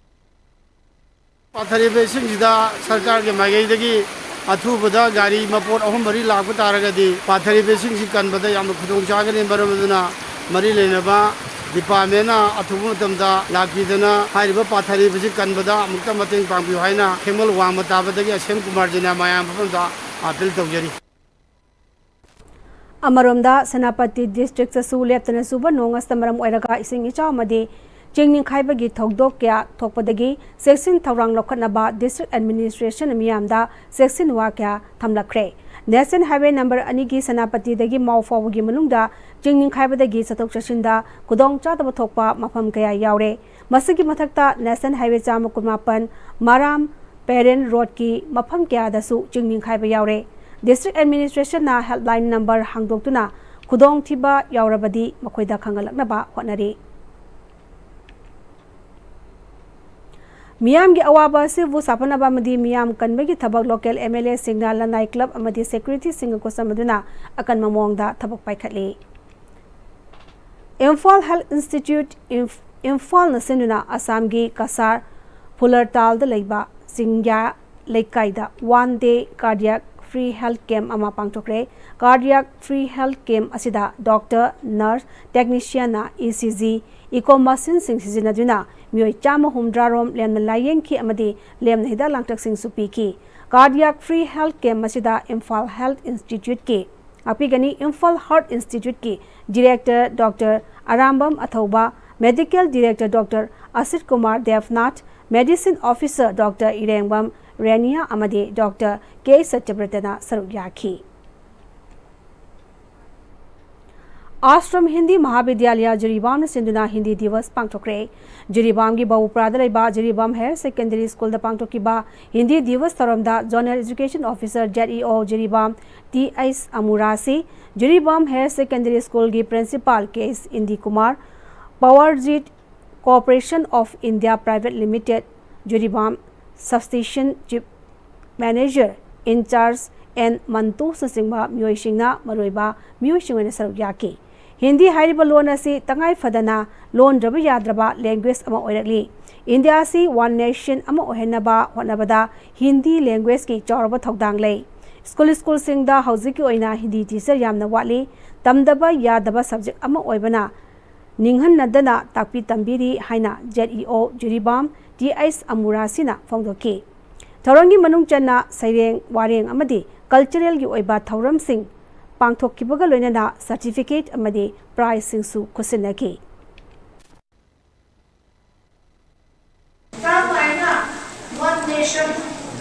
ꯄꯥꯊꯔꯤꯕ ꯏꯁꯤꯡꯁꯤꯗ ꯁꯔꯀꯥꯔꯒꯤ ꯃꯥꯏꯀꯩꯗꯒꯤ ꯑꯊꯨꯕꯗ ꯒꯥꯔꯤ ꯃꯄꯣꯠ ꯑꯍꯨꯝ ꯃꯔꯤ ꯂꯥꯛꯄ ꯇꯥꯔꯒꯗꯤ ꯄꯥꯊꯔꯤꯕ ꯏꯁꯤꯡꯁꯤ ꯀꯟꯕꯗ ꯌꯥꯝꯅ ꯈꯨꯗꯣꯡ ꯆꯥꯒꯅꯤ꯫ ꯃꯔꯝ ꯑꯗꯨꯅ ꯃꯔꯤ ꯂꯩꯅꯕ ꯗꯤꯄꯥꯔꯠꯃꯦꯟꯅ ꯑꯊꯨꯕ ꯃꯇꯝꯗ ꯂꯥꯛꯄꯤꯗꯅ ꯍꯥꯏꯔꯤꯕ ꯄꯥꯊꯔꯤꯕꯁꯤ ꯀꯟꯕꯗ ꯑꯃꯨꯛꯇ ꯃꯇꯦꯡ ꯄꯥꯡꯕꯤꯌꯨ ꯍꯥꯏꯅ ꯈꯦꯡꯃꯜ ꯋꯥꯡꯃ ꯇꯥꯕꯗꯒꯤ ꯑꯁꯦꯝ ꯀꯨꯃꯥꯔꯖꯤꯅ ꯃꯌꯥꯝ ꯃꯐꯝꯗ ꯑꯥꯄꯤꯜ ꯇꯧꯖꯔꯤ꯫ ꯑꯃꯔꯣꯝꯗ, ꯁꯦꯅꯥꯄꯇꯤ ꯗꯤꯁꯇ꯭ꯔꯤꯛꯇꯁꯨ ꯂꯦꯞꯇꯅ ꯆꯨꯕ ꯅꯣꯡ ꯑꯁꯤꯅ ꯃꯔꯝ ꯑꯣꯏꯔꯒ ꯏꯁꯤꯡ ꯏꯆꯥꯎ ꯑꯃꯗꯤ ꯆꯤꯡ ꯅꯤꯡꯈꯥꯏꯕꯒꯤ ꯊꯧꯗꯣꯛ ꯀꯌꯥ ꯊꯣꯛꯄꯗꯒꯤ ꯆꯦꯛꯁꯤꯟ ꯊꯧꯔꯥꯡ ꯂꯧꯈꯠꯅꯕ ꯗꯤꯁꯇ꯭ꯔꯤꯛ ꯑꯦꯗꯃꯤꯅꯤꯁꯇ꯭ꯔꯦꯁꯟꯅ ꯃꯤꯌꯥꯝꯗ ꯆꯦꯛꯁꯤꯟ ꯋꯥ ꯀꯌꯥ ꯊꯝꯂꯛꯈ꯭ꯔꯦ꯫ ꯅꯦꯁꯅꯦꯜ ꯍꯥꯏꯋꯦ ꯅꯝꯕꯔ ꯑꯅꯤꯒꯤ ꯁꯦꯅꯥꯄꯇꯤꯗꯒꯤ ꯃꯥꯎ ꯐꯥꯎꯕꯒꯤ ꯃꯅꯨꯡꯗ ꯆꯤꯡ ꯅꯤꯡꯈꯥꯏꯕꯗꯒꯤ ꯆꯠꯊꯣꯛ ꯆꯠꯁꯤꯟꯗ ꯈꯨꯗꯣꯡ ꯆꯥꯗꯕ ꯊꯣꯛꯄ ꯃꯐꯝ ꯀꯌꯥ ꯌꯥꯎꯔꯦ꯫ ꯃꯁꯤꯒꯤ ꯃꯊꯛꯇ ꯅꯦꯁꯅꯦꯜ ꯍꯥꯏꯋꯦ ꯆꯥꯝꯃ ꯀꯨꯟꯃꯥꯄꯟ ꯃꯔꯥꯝ ꯄꯦꯔꯦꯟ ꯔꯣꯗꯀꯤ ꯃꯐꯝ ꯀꯌꯥꯗꯁꯨ ꯆꯤꯡ ꯅꯤꯡꯈꯥꯏꯕ ꯌꯥꯎꯔꯦ꯫ ꯗꯤꯁꯇ꯭ꯔꯤꯛ ꯑꯦꯗꯃꯤꯅꯤꯁꯇ꯭ꯔꯦꯁꯟꯅ ꯍꯦꯜꯞꯂꯥꯏꯟ ꯅꯝꯕꯔ ꯍꯥꯡꯗꯣꯛꯇꯨꯅ ꯈꯨꯗꯣꯡꯊꯤꯕ ꯌꯥꯎꯔꯕꯗꯤ ꯃꯈꯣꯏꯗ ꯈꯪꯍꯜꯂꯛꯅꯕ ꯍꯣꯠꯅꯔꯤ꯫ ꯃꯤꯌꯥꯝꯒꯤ ꯑꯋꯥꯕ ꯑꯁꯤꯕꯨ ꯁꯥꯐꯅꯕ ꯑꯃꯗꯤ ꯃꯤꯌꯥꯝ ꯀꯟꯕꯒꯤ ꯊꯕꯛ ꯂꯣꯀꯦꯜ ꯑꯦꯝ ꯑꯦꯜ ꯑꯦꯁꯤꯡꯅ ꯂꯅꯥꯏ ꯀ꯭ꯂꯕ ꯑꯃꯗꯤ ꯁꯦꯀ꯭ꯌꯨꯔꯤꯇꯤꯁꯤꯡꯒ ꯈꯨꯠꯁꯝꯅꯗꯨꯅ ꯑꯀꯟꯕ ꯃꯑꯣꯡꯗ ꯊꯕꯛ ꯄꯥꯏꯈꯠꯂꯤ꯫ ꯏꯝꯐꯥꯜ ꯍꯦꯜꯊ ꯏꯟꯁꯇꯤꯇ꯭ꯌꯨꯠ, ꯏꯝꯐ-, ꯏꯝꯐꯥꯜꯅ ꯁꯤꯟꯗꯨꯅ ꯑꯁꯥꯝꯒꯤ ꯀꯁꯥꯔ ꯐꯨꯂꯔꯇꯥꯜꯗ ꯂꯩꯕ ꯆꯤꯡꯌꯥ ꯂꯩꯀꯥꯏꯗ one day cardiac free health camp ꯑꯃ ꯄꯥꯡꯊꯣꯛꯈ꯭ꯔꯦ꯫ ꯀꯥꯔꯗꯤꯌꯥꯛ ꯐ꯭ꯔꯤ ꯍꯦꯜꯊ ꯀꯦꯝꯞ ꯑꯁꯤꯗ ꯗꯣꯛꯇꯔ, ꯅꯔꯁ, ꯇꯦꯛꯅꯤꯁꯤꯌꯟꯅ ꯏ ꯁꯤ ꯖꯤ, ꯏꯀꯣ ꯃꯁꯤꯟꯁꯤꯡ ꯁꯤꯖꯤꯟꯅꯗꯨꯅ ꯃꯤꯑꯣꯏ ꯆꯥꯝꯃ ꯍꯨꯝꯗ꯭ꯔꯥ ꯔꯣꯝ ꯂꯦꯝꯅ ꯂꯥꯌꯦꯡꯈꯤ ꯑꯃꯗꯤ ꯂꯦꯝꯅ ꯍꯤꯗꯥꯛ ꯂꯥꯡꯊꯛꯁꯤꯡꯁꯨ ꯄꯤꯈꯤ꯫ ꯀꯥꯔꯗꯤꯌꯥꯛ ꯐ꯭ꯔꯤ ꯍꯦꯜꯊ ꯀꯦꯝꯞ ꯑꯁꯤꯗ ꯏꯝꯐꯥꯜ ꯍꯦꯜꯊ ꯏꯟꯁꯇꯤꯇ꯭ꯌꯨꯠꯀꯤ ꯉꯥꯛꯄꯤꯒꯅꯤ꯫ ꯏꯝꯐꯥꯜ ꯍꯥꯔꯠ ꯏꯟꯁꯇꯤꯇ꯭ꯌꯨꯠꯀꯤ ꯗꯤꯔꯦꯛꯇꯔ ꯗꯣꯛꯇꯔ ꯑꯔꯥꯝꯕꯝ ꯑꯊꯧꯕ, medical director doctor Asit Kumar Debnath, medicine officer doctor Irengbam Reniya ꯑꯃꯗꯤ ꯗꯣꯛꯇꯔ ꯀꯦ ꯁꯇ꯭ꯌꯕ꯭ꯔꯇꯅ ꯁꯔꯨꯛ ꯌꯥꯈꯤ꯫ ꯑꯥꯁ꯭ꯔꯝ ꯍꯤꯟꯗꯤ ꯃꯍꯥꯕꯤꯗ꯭ꯌꯥꯂꯌ ꯖꯤꯔꯤꯕꯥꯝꯅ ꯁꯤꯟꯗꯨꯅ ꯍꯤꯟꯗꯤ ꯗꯤꯋꯁ ꯄꯥꯡꯊꯣꯛꯈ꯭ꯔꯦ꯫ ꯖꯤꯔꯤꯕꯥꯝꯒꯤ ꯕꯕꯨꯄꯨꯔꯥꯗ ꯂꯩꯕ ꯖꯤꯔꯤꯕꯥꯝ ꯍꯥꯌꯔ ꯁꯦꯀꯦꯟꯗꯔꯤ ꯁ꯭ꯀꯨꯜꯗ ꯄꯥꯡꯊꯣꯛꯈꯤꯕ ꯍꯤꯟꯗꯤ ꯗꯤꯋꯁ ꯊꯧꯔꯝꯗ zonal education officer, Z E O, Jiribam T H ꯑꯃꯨꯔꯥꯁꯤ, ꯖꯤꯔꯤꯕꯥꯝ ꯍꯥꯌꯔ ꯁꯦꯀꯦꯟꯗꯔꯤ ꯁ꯭ꯀꯨꯜꯒꯤ ꯄ꯭ꯔꯤꯟꯁꯤꯄꯥꯜ ꯀꯦ ꯑꯦꯁ ꯏꯟꯗꯤ Kumar, power grid corporation of India private limited, Jiribam substation chief manager incharge N ꯃꯟꯇꯨꯁꯅꯆꯤꯡꯕ ꯃꯤꯑꯣꯏꯁꯤꯡꯅ ꯃꯔꯨꯑꯣꯏꯕ ꯃꯤꯑꯣꯏꯁꯤꯡ ꯑꯣꯏꯅ ꯁꯔꯨꯛ ꯌꯥꯈꯤ꯫ ꯍꯤꯟꯗꯤ ꯍꯥꯏꯔꯤꯕ ꯂꯣꯟ ꯑꯁꯤ ꯇꯉꯥꯏ ꯐꯗꯅ ꯂꯣꯟꯗ꯭ꯔꯕ ꯌꯥꯗ꯭ꯔꯕ ꯂꯦꯡꯒ꯭ꯋꯦꯖ ꯑꯃ ꯑꯣꯏꯔꯛꯂꯤ꯫ ꯏꯟꯗꯤꯌꯥ ꯑꯁꯤ ꯋꯥꯟ ꯅꯦꯁꯟ ꯑꯃ ꯑꯣꯏꯍꯟꯅꯕ ꯍꯣꯠꯅꯕꯗ ꯍꯤꯟꯗꯤ ꯂꯦꯡꯒ꯭ꯋꯦꯖꯀꯤ ꯆꯥꯎꯔꯕ ꯊꯧꯗꯥꯡ ꯂꯩ꯫ ꯁ꯭ꯀꯨꯜ, ꯁ꯭ꯀꯨꯜꯁꯤꯡꯗ ꯍꯧꯖꯤꯛꯀꯤ ꯑꯣꯏꯅ ꯍꯤꯟꯗꯤ ꯇꯤꯆꯔ ꯌꯥꯝꯅ ꯋꯥꯠꯂꯤ꯫ ꯇꯝꯗꯕ ꯌꯥꯗꯕ ꯁꯕꯖꯦꯛ ꯑꯃ ꯑꯣꯏꯕꯅ ꯅꯤꯡꯍꯟꯅꯗꯅ ꯇꯥꯛꯄꯤ ꯇꯝꯕꯤꯔꯤ ꯍꯥꯏꯅ Z E O Jiribam T H ꯑꯃꯨꯔꯥꯁꯤꯅ ꯐꯣꯡꯗꯣꯛꯈꯤ꯫ ꯊꯧꯔꯝꯒꯤ ꯃꯅꯨꯡ ꯆꯟꯅ ꯁꯩꯔꯦꯡ, ꯋꯥꯔꯦꯡ ꯑꯃꯗꯤ ꯀꯜꯆꯔꯦꯜꯒꯤ ꯑꯣꯏꯕ ꯊꯧꯔꯝꯁꯤꯡ ꯄꯥꯡꯊꯣꯛꯈꯤꯕꯒ ꯂꯣꯏꯅꯅ ꯁꯔꯇꯤꯐꯤꯀꯦꯠ ꯑꯃꯗꯤ ꯄ꯭ꯔꯥꯏꯖꯁꯤꯡꯁꯨ ꯈꯨꯠꯁꯤꯟꯅꯈꯤ꯫ ꯀꯔꯝ ꯍꯥꯏꯅ ꯋꯥꯟ ꯅꯦꯁꯟ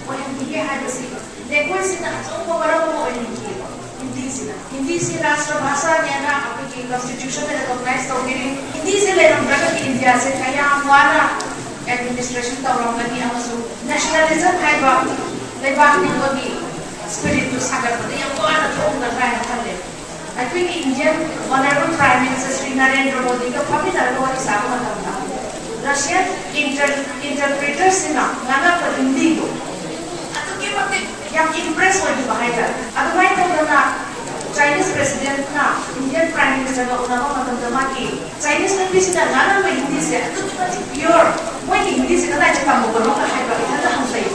ꯑꯣꯏꯍꯟꯈꯤꯒꯦ ꯍꯥꯏꯕꯁꯤ ꯂꯦꯡꯒ꯭ꯋꯦꯖꯁꯤꯅ ꯑꯆꯧꯕ ꯃꯔꯝ ꯑꯃ ꯑꯣꯏꯍꯟꯈꯤꯑꯕ꯫ ꯍꯤꯟꯗꯤꯁꯤꯅ, ꯍꯤꯟꯗꯤꯁꯤ ꯔꯥꯁꯇ꯭ꯔ ꯚꯥꯁꯥꯅꯦꯅ ꯑꯩꯈꯣꯏꯒꯤ ꯀꯟꯁꯇꯤꯇ꯭ꯌꯨꯁꯟꯗ ꯔꯤꯀꯣꯛꯅꯥꯏꯖ ꯇꯧꯕꯤꯔꯤ꯫ ꯍꯤꯟꯗꯤꯁꯤ ꯂꯩꯔꯝꯗ꯭ꯔꯒꯗꯤ ꯏꯟꯗꯤꯌꯥꯁꯦ ꯀꯌꯥꯝ ꯋꯥꯅ ꯑꯦꯗꯃꯤꯅꯤꯁꯇ꯭ꯔꯦꯁꯟ ꯇꯧꯔꯝꯒꯅꯤ ꯑꯃꯁꯨꯡ ꯅꯦꯁꯅꯦꯂꯤꯖꯝ ꯍꯥꯏꯕ ꯂꯩꯕꯥꯛ ꯅꯤꯡꯕꯒꯤ ꯁ꯭ꯄꯤꯔꯤꯠꯇꯨ ꯁꯥꯒꯠꯄꯗ ꯌꯥꯝ ꯋꯥꯅ ꯊꯣꯛꯑꯝꯒꯗ꯭ꯔꯥ ꯍꯥꯏꯅ ꯈꯜꯂꯦ꯫ ꯑꯩꯈꯣꯏꯒꯤ Indian honourable prime minister Shri Narendra ꯃꯣꯗꯤꯒ ꯐꯝꯃꯤꯟꯅꯔꯒ ꯋꯥꯔꯤ ꯁꯥꯕ ꯃꯇꯝꯗ ꯔꯁꯤꯌꯟ ꯏꯟꯇꯔ ꯏꯟꯇꯔꯄ꯭ꯔꯤꯇꯔꯁꯤꯡꯅ ꯉꯥꯡꯉꯛꯄ ꯍꯤꯟꯗꯤꯗꯣ ꯑꯗꯨꯛꯀꯤ ꯃꯇꯤꯛ ꯌꯥꯝ ꯏꯝꯄ꯭ꯔꯦꯁ ꯑꯣꯏꯈꯤꯕ ꯍꯥꯏꯇꯥꯔꯦ꯫ ꯑꯗꯨꯃꯥꯏꯅ ꯇꯧꯗꯅ ꯆꯥꯏꯅꯤꯁ ꯄ꯭ꯔꯦꯁꯤꯗꯦꯟꯠꯅ ꯏꯟꯗꯤꯌꯟ ꯄ꯭ꯔꯥꯏꯝ ꯃꯤꯅꯤꯁꯇꯔꯒ ꯎꯅꯕ ꯃꯇꯝꯗ ꯃꯥꯒꯤ ꯆꯥꯏꯅꯤꯁ ꯅꯨꯄꯤꯁꯤꯅ ꯉꯥꯡꯉꯝꯕ ꯍꯤꯟꯗꯤꯁꯦ ꯑꯗꯨꯛꯀꯤ ꯃꯇꯤꯛ ꯄꯤꯌꯣꯔ, ꯃꯣꯏꯒꯤ ꯍꯤꯟꯗꯤꯁꯦ ꯀꯗꯥꯏꯗ ꯇꯝꯃꯨꯕꯅꯣꯒ ꯍꯥꯏꯕ ꯏꯊꯟꯗ ꯍꯪꯖꯩ꯫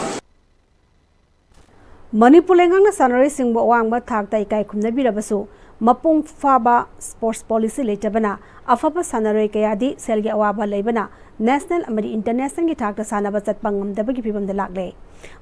ꯃꯅꯤꯄꯨꯔ ꯂꯩꯉꯥꯛꯅ ꯁꯥꯟꯅꯔꯣꯏꯁꯤꯡꯕꯨ ꯑꯋꯥꯡꯕ ꯊꯥꯛꯇ ꯏꯀꯥꯏ ꯈꯨꯝꯅꯕꯤꯔꯕꯁꯨ, ꯃꯄꯨꯡ ꯐꯥꯕ ꯁ꯭ꯄꯣꯔꯠꯁ ꯄꯣꯂꯤꯁꯤ ꯂꯩꯇꯕꯅ ꯑꯐꯕ ꯁꯥꯟꯅꯔꯣꯏ ꯀꯌꯥꯗꯤ ꯁꯦꯜꯒꯤ ꯑꯋꯥꯕ ꯂꯩꯕꯅ ꯅꯦꯁꯅꯦꯜ ꯑꯃꯗꯤ ꯏꯟꯇꯔꯅꯦꯁꯅꯦꯜꯒꯤ ꯊꯥꯛꯇ ꯁꯥꯟꯅꯕ ꯆꯠꯄ ꯉꯝꯗꯕꯒꯤ ꯐꯤꯚꯝꯗ ꯂꯥꯛꯂꯦ꯫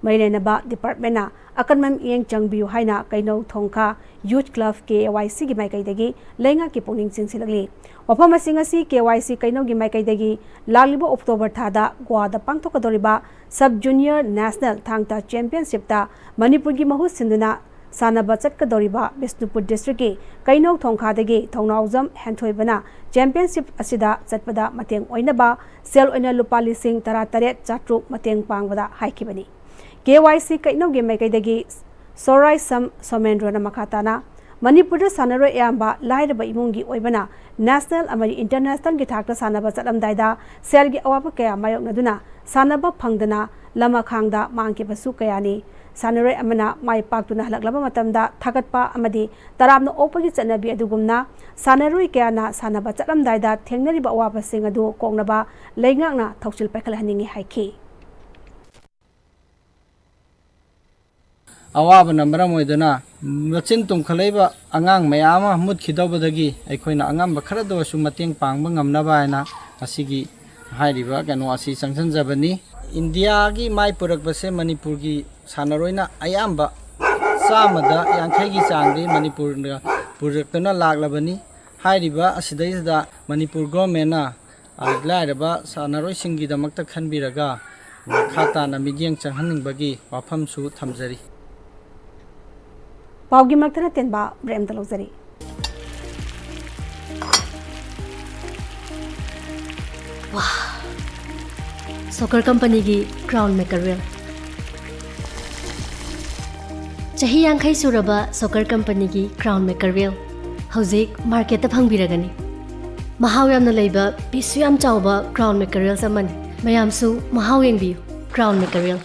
ꯃꯔꯤ ꯂꯩꯅꯕ ꯗꯤꯄꯥꯔꯠꯃꯦꯟꯅ ꯑꯀꯟꯕ ꯃꯤꯠꯌꯦꯡ ꯆꯪꯕꯤꯌꯨ ꯍꯥꯏꯅ ꯀꯩꯅꯧ ꯊꯣꯡꯈꯥ ꯌꯨꯊ ꯀ꯭ꯂꯕ, ꯀꯦ ꯑꯦ ꯋꯥꯏ ꯁꯤꯒꯤ ꯃꯥꯏꯀꯩꯗꯒꯤ ꯂꯩꯉꯥꯛꯀꯤ ꯄꯨꯛꯅꯤꯡ ꯆꯤꯡꯁꯤꯜꯂꯛꯂꯤ꯫ ꯋꯥꯐꯝ ꯑꯁꯤ ꯉꯁꯤ ꯀꯦ ꯑꯦ ꯋꯥꯏ ꯁꯤ ꯀꯩꯅꯧꯒꯤ ꯃꯥꯏꯀꯩꯗꯒꯤ ꯂꯥꯛꯂꯤꯕ ꯑꯣꯛꯇꯣꯕꯔ ꯊꯥꯗ ꯒꯣꯋꯥꯗ ꯄꯥꯡꯊꯣꯛꯀꯗꯧꯔꯤꯕ ꯁꯕ ꯖꯨꯅꯤꯌꯔ ꯅꯦꯁꯅꯦꯜ ꯊꯥꯡ ꯇꯥ ꯆꯦꯝꯄꯤꯌꯟꯁꯤꯞꯇ ꯃꯅꯤꯄꯨꯔꯒꯤ ꯃꯍꯨꯠ ꯁꯤꯟꯗꯨꯅ ꯁꯥꯟꯅꯕ ꯆꯠꯀꯗꯧꯔꯤꯕ ꯕꯤꯁꯅꯨꯄꯨꯔ ꯗꯤꯁꯇ꯭ꯔꯤꯛꯀꯤ ꯀꯩꯅꯧ ꯊꯣꯡꯈꯥꯗꯒꯤ ꯊꯧꯅꯥꯎꯖꯝ ꯍꯦꯟꯊꯣꯏꯕꯅ ꯆꯦꯝꯄꯤꯌꯟꯁꯤꯞ ꯑꯁꯤꯗ ꯆꯠꯄꯗ ꯃꯇꯦꯡ ꯑꯣꯏꯅꯕ ꯁꯦꯜ ꯑꯣꯏꯅ ꯂꯨꯄꯥ ꯂꯤꯁꯤꯡ ꯇꯔꯥ ꯇꯔꯦꯠ ꯆꯥꯇ꯭ꯔꯨꯛ ꯃꯇꯦꯡ ꯄꯥꯡꯕꯗ ꯍꯥꯏꯈꯤꯕꯅꯤ꯫ ꯀꯦ ꯋꯥꯏ ꯁꯤ ꯀꯩꯅꯧꯒꯤ ꯃꯥꯏꯀꯩꯗꯒꯤ ꯁꯣꯔꯥꯏꯁꯝ ꯁꯣꯃꯦꯟꯗ꯭ꯔꯣꯅ ꯃꯈꯥ ꯇꯥꯅ, ꯃꯅꯤꯄꯨꯔꯗ ꯁꯥꯟꯅꯔꯣꯏ ꯑꯌꯥꯝꯕ ꯂꯥꯏꯔꯕ ꯏꯃꯨꯡꯒꯤ ꯑꯣꯏꯕꯅ ꯅꯦꯁꯅꯦꯜ ꯑꯃꯗꯤ ꯏꯟꯇꯔꯅꯦꯁꯅꯦꯜꯒꯤ ꯊꯥꯛꯇ ꯁꯥꯟꯅꯕ ꯆꯠꯂꯝꯗꯥꯏꯗ ꯁꯦꯜꯒꯤ ꯑꯋꯥꯕ ꯀꯌꯥ ꯃꯥꯌꯣꯛꯅꯗꯨꯅ ꯁꯥꯟꯅꯕ ꯐꯪꯗꯅ ꯂꯃꯈꯥꯡꯗ ꯃꯥꯡꯈꯤꯕꯁꯨ ꯀꯌꯥꯅꯤ꯫ ꯁꯥꯟꯅꯔꯣꯏ ꯑꯃꯅ ꯃꯥꯏ ꯄꯥꯛꯇꯨꯅ ꯍꯜꯂꯛꯂꯕ ꯃꯇꯝꯗ ꯊꯥꯒꯠꯄ ꯑꯃꯗꯤ ꯇꯔꯥꯝꯅ ꯑꯣꯛꯄꯒꯤ ꯆꯠꯅꯕꯤ ꯑꯗꯨꯒꯨꯝꯅ ꯁꯥꯟꯅꯔꯣꯏ ꯀꯌꯥꯅ ꯁꯥꯟꯅꯕ ꯆꯠꯂꯝꯗꯥꯏꯗ ꯊꯦꯡꯅꯔꯤꯕ ꯑꯋꯥꯕꯁꯤꯡ ꯑꯗꯨ ꯀꯣꯛꯅꯕ ꯂꯩꯉꯥꯛꯅ ꯊꯧꯁꯤꯜ ꯄꯥꯏꯈꯠꯍꯟꯅꯤꯡꯏ ꯍꯥꯏꯈꯤ꯫ ꯑꯋꯥꯕꯅ ꯃꯔꯝ ꯑꯣꯏꯗꯨꯅ ꯃꯆꯤꯟ ꯇꯨꯝꯈꯠꯂꯛꯏꯕ ꯑꯉꯥꯡ ꯃꯌꯥꯝ ꯑꯃ ꯃꯨꯠꯈꯤꯗꯧꯕꯗꯒꯤ ꯑꯩꯈꯣꯏꯅ ꯑꯉꯝꯕ ꯈꯔꯗ ꯑꯣꯏꯔꯁꯨ ꯃꯇꯦꯡ ꯄꯥꯡꯕ ꯉꯝꯅꯕ ꯍꯥꯏꯅ ꯉꯁꯤꯒꯤ ꯍꯥꯏꯔꯤꯕ ꯀꯩꯅꯣ ꯑꯁꯤ ꯆꯪꯁꯤꯟꯖꯕꯅꯤ꯫ ꯏꯟꯗꯤꯌꯥꯒꯤ ꯃꯥꯏ ꯄꯨꯔꯛꯄꯁꯦ ꯃꯅꯤꯄꯨꯔꯒꯤ ꯁꯥꯟꯅꯔꯣꯏꯅ ꯑꯌꯥꯝꯕ ꯆꯥꯝꯃꯗ ꯌꯥꯡꯈꯩꯒꯤ ꯆꯥꯡꯗꯤ ꯃꯅꯤꯄꯨꯔꯅ ꯄꯨꯔꯛꯇꯨꯅ ꯂꯥꯛꯂꯕꯅꯤ꯫ ꯍꯥꯏꯔꯤꯕ ꯑꯁꯤꯗꯩꯁꯤꯗ ꯃꯅꯤꯄꯨꯔ ꯒꯣꯔꯃꯦꯟꯅ, ꯑ, ꯂꯥꯏꯔꯕ ꯁꯥꯟꯅꯔꯣꯏꯁꯤꯡꯒꯤꯗꯃꯛꯇ ꯈꯟꯕꯤꯔꯒ ꯃꯈꯥ ꯇꯥꯅ ꯃꯤꯠꯌꯦꯡ ꯆꯪꯍꯟꯅꯤꯡꯕꯒꯤ ꯋꯥꯐꯝꯁꯨ ꯊꯝꯖꯔꯤ꯫ ꯄꯥꯎꯒꯤ ꯃꯔꯛꯇꯅ ꯇꯦꯟꯕ ꯕ꯭ꯔꯦꯛ ꯑꯃꯇ ꯂꯧꯖꯔꯤ꯫ ꯁꯣꯀꯔ ꯀꯝꯄꯅꯤꯒꯤ ꯀ꯭ꯔꯥꯎꯟ ꯃꯦꯀꯔꯋꯦꯜ꯫ ꯆꯍꯤ ꯌꯥꯡꯈꯩ ꯁꯨꯔꯕ ꯁꯣꯀꯔ ꯀꯝꯄꯅꯤꯒꯤ ꯀ꯭ꯔꯥꯎꯟ ꯃꯦꯀꯔꯋꯦꯜ ꯍꯧꯖꯤꯛ ꯃꯥꯔꯀꯦꯠꯇ ꯐꯪꯕꯤꯔꯒꯅꯤ꯫ ꯃꯍꯥꯎ ꯌꯥꯝꯅ ꯂꯩꯕ, ꯄꯤꯁꯁꯨ ꯌꯥꯝ ꯆꯥꯎꯕ ꯀ꯭ꯔꯥꯎꯟ ꯃꯦꯀꯔꯋꯦꯜꯁ ꯑꯃꯅꯤ꯫ ꯃꯌꯥꯝꯁꯨ ꯃꯍꯥꯎ ꯌꯦꯡꯕꯤꯌꯨ꯫ ꯀ꯭ꯔꯥꯎꯟ ꯃꯦꯀꯔꯋꯦꯜ꯫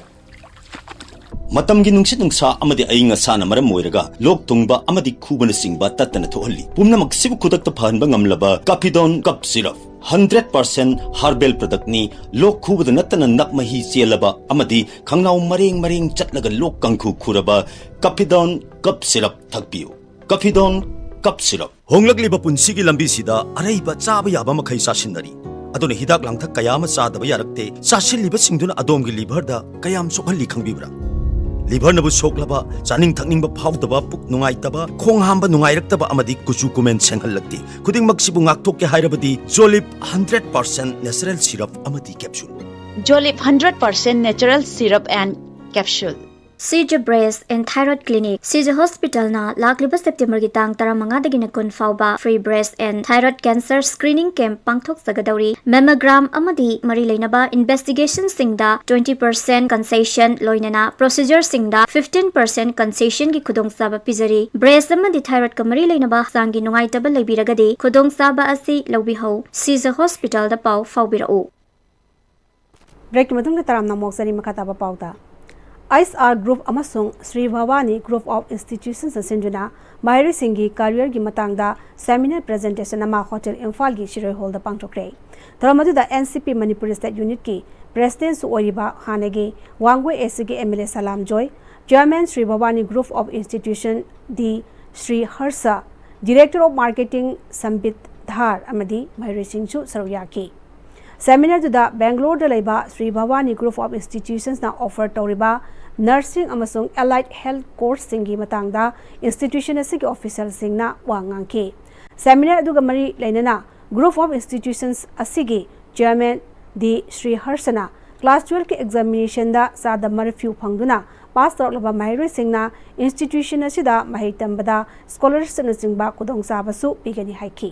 ꯃꯇꯝꯒꯤ ꯅꯨꯡꯁꯤꯠ ꯅꯨꯡꯁꯥ ꯑꯃꯗꯤ ꯑꯏꯪ ꯑꯁꯥꯅ ꯃꯔꯝ ꯑꯣꯏꯔꯒ ꯂꯣꯛ ꯊꯨꯡꯕ ꯑꯃꯗꯤ ꯈꯨꯕꯅꯆꯤꯡꯕ ꯇꯠꯇꯅ ꯊꯣꯛꯍꯜꯂꯤ꯫ ꯄꯨꯝꯅꯃꯛꯁꯤꯕꯨ ꯈꯨꯗꯛꯇ ꯐꯍꯟꯕ ꯉꯝꯂꯕ ꯀꯥꯐꯤꯗꯣꯟ ꯀꯞ ꯁꯤꯔꯞ, ꯍꯟꯗ꯭ꯔꯦꯠ ꯄꯥꯔꯁꯦꯟ ꯍꯥꯔꯕꯦꯜ ꯄ꯭ꯔꯗꯛꯅꯤ꯫ ꯂꯣꯛ ꯈꯨꯕꯗ ꯅꯠꯇꯅ ꯅꯞ ꯃꯍꯤ ꯆꯦꯜꯂꯕ ꯑꯃꯗꯤ ꯈꯪꯅꯥꯎ ꯃꯔꯦꯡ ꯃꯔꯦꯡ ꯆꯠꯂꯒ ꯂꯣꯛ ꯀꯥꯡꯈꯨ ꯈꯨꯔꯕ ꯀꯥꯐꯤꯗꯣꯟ ꯀꯞ ꯁꯤꯔꯞ ꯊꯛꯄꯤꯌꯨ꯫ ꯀꯥꯐꯤꯗꯣꯟ ꯀꯞ ꯁꯤꯔꯞ꯫ ꯍꯣꯡꯂꯛꯂꯤꯕ ꯄꯨꯟꯁꯤꯒꯤ ꯂꯝꯕꯤꯁꯤꯗ ꯑꯔꯩꯕ ꯆꯥꯕ ꯌꯥꯕ ꯃꯈꯩ ꯆꯥꯁꯤꯟꯅꯔꯤ꯫ ꯑꯗꯨꯅ ꯍꯤꯗꯥꯛ ꯂꯥꯡꯊꯛ ꯀꯌꯥ ꯑꯃ ꯆꯥꯗꯕ ꯌꯥꯔꯛꯇꯦ꯫ ꯆꯥꯁꯤꯜꯂꯤꯕꯁꯤꯡꯗꯨꯅ ꯑꯗꯣꯝꯒꯤ ꯂꯤꯚꯔꯗ ꯀꯌꯥꯝ ꯁꯣꯛꯍꯜꯂꯤ ꯈꯪꯕꯤꯕ꯭ꯔꯥ? ꯂꯤꯚꯔꯅꯕꯨ ꯁꯣꯛꯂꯕ, ꯆꯥꯅꯤꯡ ꯊꯛꯅꯤꯡꯕ ꯐꯥꯎꯗꯕ, ꯄꯨꯛ ꯅꯨꯡꯉꯥꯏꯇꯕ, ꯈꯣꯡ ꯍꯥꯝꯕ ꯅꯨꯡꯉꯥꯏꯔꯛꯇꯕ ꯑꯃꯗꯤ ꯀꯨꯆꯨ ꯀꯨꯃꯦꯟ ꯁꯦꯡꯍꯜꯂꯛꯇꯦ꯫ ꯈꯨꯗꯤꯡꯃꯛꯁꯤꯕꯨ ꯉꯥꯛꯊꯣꯛꯀꯦ ꯍꯥꯏꯔꯕꯗꯤ ꯖꯣꯂꯤꯞ ꯍꯟꯗ꯭ꯔꯦꯠ ꯄꯥꯔꯁꯦꯟ ꯅꯦꯆꯔꯦꯜ ꯁꯤꯔꯞ ꯑꯃꯗꯤ capsule. Jolip hundred percent natural syrup and capsule. Shija Breast and Thyroid Clinic, ꯁꯤꯖ ꯍꯣꯁꯄꯤꯇꯥꯜꯅ ꯂꯥꯛꯂꯤꯕ ꯁꯦꯞꯇꯦꯝꯕꯔꯒꯤ ꯇꯥꯡ ꯇꯔꯥꯃꯉꯥꯗꯒꯤꯅ ꯀꯨꯟ ꯐꯥꯎꯕ free breast and thyroid cancer screening camp ꯄꯥꯡꯊꯣꯛꯆꯒꯗꯧꯔꯤ꯫ Mammogram ꯑꯃꯗꯤ ꯃꯔꯤ ꯂꯩꯅꯕ investigationꯁꯤꯡꯗ twenty percent concession, ꯂꯣꯏꯅꯅ procedureꯁꯤꯡꯗ fifteen percent concessionꯒꯤ ꯈꯨꯗꯣꯡꯆꯥꯕ ꯄꯤꯖꯔꯤ꯫ Breast ꯑꯃꯗꯤ thyroidꯀ ꯃꯔꯤ ꯂꯩꯅꯕ ꯍꯛꯆꯥꯡꯒꯤ ꯅꯨꯡꯉꯥꯏꯇꯕ ꯂꯩꯕꯤꯔꯒꯗꯤ ꯈꯨꯗꯣꯡꯆꯥꯕ ꯑꯁꯤ ꯂꯧꯕꯤꯍꯧ꯫ ꯁꯤꯖ ꯍꯣꯁꯄꯤꯇꯥꯜꯗ ꯄꯥꯎ ꯐꯥꯎꯕꯤꯔꯛꯎ꯫ ꯕ꯭ꯔꯦꯛꯀꯤ ꯃꯇꯨꯡꯗ ꯇꯔꯥꯝꯅ ꯑꯃꯨꯛ ꯆꯅꯤ ꯃꯈꯥ ꯇꯥꯕ ꯄꯥꯎꯗ꯫ ꯑꯥꯏꯁ ꯑꯥꯔ ꯒ꯭ꯔꯨꯞ ꯑꯃꯁꯨꯡ ꯁ꯭ꯔꯤ ꯚꯋꯥꯅꯤ ꯒ꯭ꯔꯨꯞ ꯑꯣꯐ ꯏꯟꯁꯇꯤꯇ꯭ꯌꯨꯁꯟꯁꯅ ꯁꯤꯟꯗꯨꯅ ꯃꯍꯩꯔꯣꯏꯁꯤꯡꯒꯤ ꯀꯦꯔꯤꯌꯔꯒꯤ ꯃꯇꯥꯡꯗ ꯁꯦꯃꯤꯅꯥꯔ ꯄ꯭ꯔꯖꯦꯟꯇꯦꯁꯟ ꯑꯃ ꯍꯣꯇꯦꯜ ꯏꯝꯐꯥꯜꯒꯤ ꯁꯤꯔꯣꯏ ꯍꯣꯜꯗ ꯄꯥꯡꯊꯣꯛꯈ꯭ꯔꯦ꯫ ꯊꯧꯔꯝ ꯑꯗꯨꯗ ꯑꯦꯟ ꯁꯤ ꯄꯤ ꯃꯅꯤꯄꯨꯔ ꯁ꯭ꯇꯦꯠ ꯌꯨꯅꯤꯠꯀꯤ ꯄ꯭ꯔꯦꯁꯤꯗꯦꯟꯠꯁꯨ ꯑꯣꯏꯔꯤꯕ ꯍꯥꯟꯅꯒꯤ ꯋꯥꯡꯒꯣꯏ ꯑꯦ ꯁꯤꯒꯤ M L A Salam joy, Chairman Sri Bhavani Group of Institution D Sri Harsha, Director of Marketing Sambit Dhar ꯑꯃꯗꯤ ꯃꯍꯩꯔꯣꯏꯁꯤꯡꯁꯨ ꯁꯔꯨꯛ ꯌꯥꯈꯤ꯫ Seminar ꯗꯨꯗ ꯕꯦꯡꯒꯂꯣꯔꯗ ꯂꯩꯕ ꯁ꯭ꯔꯤ ꯚꯋꯥꯅꯤ Group of Institutions ꯅ offer ꯇꯧꯔꯤꯕ nursing ꯑꯃꯁꯨꯡ allied health course ꯁꯤꯡꯒꯤ ꯃꯇꯥꯡꯗ institution ꯑꯁꯤꯒꯤ official ꯁꯤꯡꯅ ꯋꯥ ꯉꯥꯡꯈꯤ꯫ Seminar ꯑꯗꯨꯒ ꯃꯔꯤ ꯂꯩꯅꯅ Group of Institutions ꯑꯁꯤꯒꯤ Chairman D Shri ꯍꯔꯁꯅ class twelve ꯀꯤ examination ꯗ ꯆꯥꯗ ꯃꯔꯤꯐꯨ ꯐꯪꯗꯨꯅ pass ꯇꯧꯔꯛꯂꯕ ꯃꯍꯩꯔꯣꯏꯁꯤꯡꯅ institution ꯑꯁꯤꯗ ꯃꯍꯩ ꯇꯝꯕꯗ scholarship ꯅꯆꯤꯡꯕ ꯈꯨꯗꯣꯡꯆꯥꯕꯁꯨ ꯄꯤꯒꯅꯤ ꯍꯥꯏꯈꯤ꯫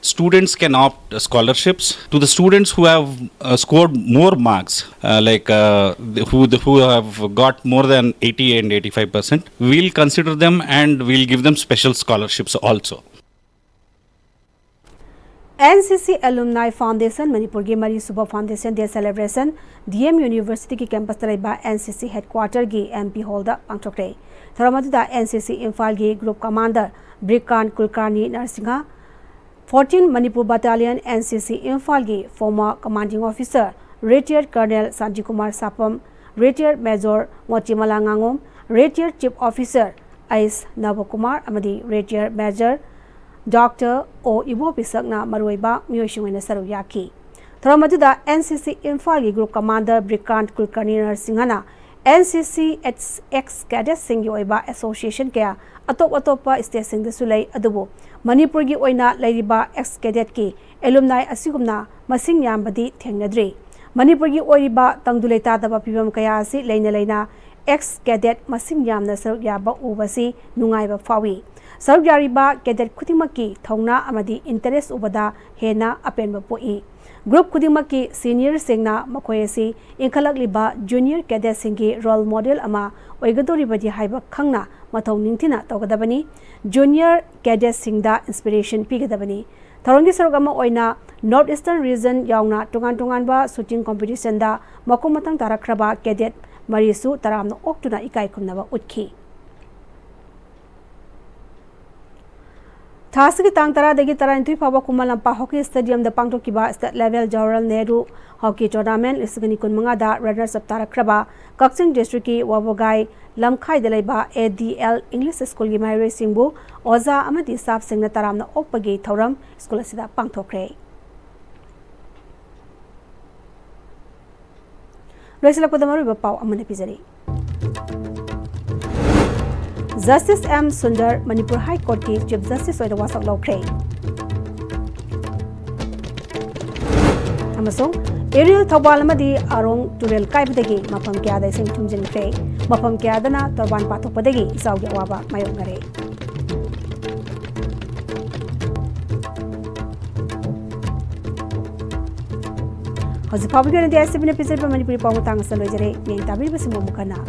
Students can opt scholarships. To the students who have uh, scored more marks, uh, like uh, who, who have got more than eighty and eighty-five percent, we'll consider them and we'll give them special scholarships also. N C C Alumni Foundation ꯃꯅꯤꯄꯨꯔꯒꯤ ꯃꯔꯤꯁꯨꯕ Foundation Day Celebration D M University ꯒꯤ campus ꯇ ꯂꯩꯕ N C C headquarter ꯒꯤ M P Hall ꯗ ꯄꯥꯡꯊꯣꯛꯈ꯭ꯔꯦ꯫ ꯊꯧꯔꯝ ꯑꯗꯨꯗ N C C ꯏꯝꯐꯥꯜꯒꯤ Group Commander ꯕ꯭ꯔꯤꯀꯥꯟ ꯀꯨꯜꯀꯥꯔꯅꯤ Narasimha, fourteen Manipur Battalion N C C ꯏꯝꯐꯥꯜꯒꯤ former Commanding Officer Retired Colonel Shantikumar ꯁꯥꯄꯝ, Retired Major ꯉꯣꯇꯤꯃꯂꯥ ꯉꯥꯉꯣꯝ, Retired Chief Officer ꯑꯩꯁ ꯅꯕꯀꯨꯃꯥꯔ ꯑꯃꯗꯤ Retired Major Doctor ꯑꯣ ꯏꯕꯣꯄꯤꯁꯛꯅ ꯃꯔꯨꯑꯣꯏꯕ ꯃꯤꯑꯣꯏꯁꯤꯡ ꯑꯣꯏꯅ ꯁꯔꯨꯛ ꯌꯥꯈꯤ꯫ ꯊꯧꯔꯝ ꯑꯗꯨꯗ N C C ꯏꯝꯐꯥꯜꯒꯤ Group Commander ꯕ꯭ꯔꯤꯀꯥꯟ ꯀꯨꯜꯀꯔꯅꯤ ꯅꯔꯁꯤꯡꯍꯅ N C C ex cadet ꯁꯤꯡꯒꯤ ꯑꯣꯏꯕ association ꯀꯌꯥ ꯑꯇꯣꯞ ꯑꯇꯣꯞꯄ state ꯁꯤꯡꯗꯁꯨ ꯂꯩ, ꯑꯗꯨꯕꯨ ꯃꯅꯤꯄꯨꯔꯒꯤ ꯑꯣꯏꯅ ꯂꯩꯔꯤꯕ ex cadet ꯀꯤ alumni ꯑꯁꯤꯒꯨꯝꯅ ꯃꯁꯤꯡ ꯌꯥꯝꯕꯗꯤ ꯊꯦꯡꯅꯗ꯭ꯔꯤ꯫ ꯃꯅꯤꯄꯨꯔꯒꯤ ꯑꯣꯏꯔꯤꯕ ꯇꯪꯗꯨ ꯂꯩꯇꯥꯗꯕ ꯐꯤꯕꯝ ꯀꯌꯥ ꯑꯁꯤ ꯂꯩꯅ ꯂꯩꯅ ex cadet ꯃꯁꯤꯡ ꯌꯥꯝꯅ ꯁꯔꯨꯛ ꯌꯥꯕ ꯎꯕꯁꯤ ꯅꯨꯡꯉꯥꯏꯕ ꯐꯥꯎꯏ꯫ ꯁꯔꯨꯛ ꯌꯥꯔꯤꯕ cadet ꯈꯨꯗꯤꯡꯃꯛꯀꯤ ꯊꯧꯅꯥ ꯑꯃꯗꯤ interest ꯎꯕꯗ ꯍꯦꯟꯅ ꯑꯄꯦꯟꯕ ꯄꯣꯛꯏ꯫ Group ꯈꯨꯗꯤꯡꯃꯛꯀꯤ senior ꯁꯤꯡꯅ ꯃꯈꯣꯏ ꯑꯁꯤ ꯏꯟꯈꯠꯂꯛꯂꯤꯕ junior cadet ꯁꯤꯡꯒꯤ role model ꯑꯃ ꯑꯣꯏꯒꯗꯧꯔꯤꯕꯅꯤ ꯍꯥꯏꯕ ꯈꯪꯅ ꯃꯊꯧ ꯅꯤꯡꯊꯤꯅ ꯇꯧꯒꯗꯕꯅꯤ꯫ Junior cadet ꯁꯤꯡꯗ inspiration ꯄꯤꯒꯗꯕꯅꯤ꯫ ꯊꯧꯔꯝꯒꯤ ꯁꯔꯨꯛ ꯑꯃ ꯑꯣꯏꯅ North Eastern Region ꯌꯥꯎꯅ ꯇꯣꯉꯥꯟ ꯇꯣꯉꯥꯟꯕ shooting competition ꯗ ꯃꯈꯣꯡ ꯃꯊꯪ ꯇꯥꯔꯛꯈ꯭ꯔꯕ cadet ꯃꯔꯤꯁꯨ ꯇꯔꯥꯝꯅ ꯑꯣꯛꯇꯨꯅ ꯏꯀꯥꯏ ꯈꯨꯝꯅꯕ ꯎꯠꯈꯤ꯫ ꯊꯥ ꯑꯁꯤꯒꯤ ꯇꯥꯡ ꯇꯔꯥꯗꯒꯤ ꯇꯔꯥꯅꯤꯊꯣꯏ ꯐꯥꯎꯕ ꯈꯨꯃꯟ ꯂꯝꯄꯥꯛ ꯍꯣꯀꯤ ꯁ꯭ꯇꯦꯗꯤꯌꯝꯗ ꯄꯥꯡꯊꯣꯛꯈꯤꯕ state level Jawaharlal Nehru hockey tournament ꯂꯤꯁꯤꯡ ꯑꯅꯤ ꯀꯨꯟꯃꯉꯥꯗ ꯔꯟꯅꯔꯁ ꯑꯞ ꯇꯥꯔꯛꯈ꯭ꯔꯕ ꯀꯛꯆꯤꯡ ꯗꯤꯁꯇ꯭ꯔꯤꯛꯀꯤ ꯋꯥꯕꯒꯥꯏ ꯂꯝꯈꯥꯏꯗ ꯂꯩꯕ ꯑꯦ ꯗꯤ ꯑꯦꯜ ꯏꯪꯂꯤꯁ ꯁ꯭ꯀꯨꯜꯒꯤ ꯃꯍꯩꯔꯣꯏꯁꯤꯡꯕꯨ ꯑꯣꯖꯥ ꯑꯃꯗꯤ ꯁ꯭ꯇꯥꯐꯁꯤꯡꯅ ꯇꯔꯥꯝꯅ ꯑꯣꯛꯄꯒꯤ ꯊꯧꯔꯝ ꯁ꯭ꯀꯨꯜ ꯑꯁꯤꯗ ꯄꯥꯡꯊꯣꯛꯈ꯭ꯔꯦ꯫ ꯂꯣꯏꯁꯤꯜꯂꯛꯄꯗ ꯃꯔꯨꯑꯣꯏꯕ ꯄꯥꯎ ꯑꯃꯅ ꯄꯤꯖꯔꯤ꯫ Justice M Sundar Manipur high ꯀꯣꯔꯠꯀꯤ chief justice ꯑꯣꯏꯅ ꯋꯥꯁꯛ ꯂꯧꯈ꯭ꯔꯦ꯫ ꯑꯃꯁꯨꯡ ꯏꯔꯤꯜ ꯊꯧꯕꯥꯜ ꯑꯃꯗꯤ ꯑꯔꯣꯡ ꯇꯨꯔꯦꯜ ꯀꯥꯏꯕꯗꯒꯤ ꯃꯐꯝ ꯀꯌꯥꯗ ꯏꯁꯤꯡ ꯊꯨꯝꯖꯤꯟꯈ꯭ꯔꯦ꯫ ꯃꯐꯝ ꯀꯌꯥꯗꯅ ꯇꯣꯔꯕꯥꯟ ꯄꯥꯊꯣꯛꯄꯗꯒꯤ ꯏꯆꯥꯎꯒꯤ ꯑꯋꯥꯕ ꯃꯥꯌꯣꯛꯅꯔꯦ꯫ ꯍꯧꯖꯤꯛ ꯐꯥꯎꯕꯒꯤ ꯑꯣꯏꯅꯗꯤ ꯑꯥꯏ ꯑꯦꯁ ꯇꯤ ꯚꯤꯅ ꯄꯤꯖꯔꯤꯕ ꯃꯅꯤꯄꯨꯔꯤ ꯄꯥꯎ ꯃꯇꯥꯡ ꯑꯁꯤꯗ ꯂꯣꯏꯖꯔꯦ꯫ ꯃꯤꯌꯥꯝ ꯇꯥꯕꯤꯔꯤꯕꯁꯤꯡꯕꯨ ꯑꯃꯨꯛ ꯍꯟꯅ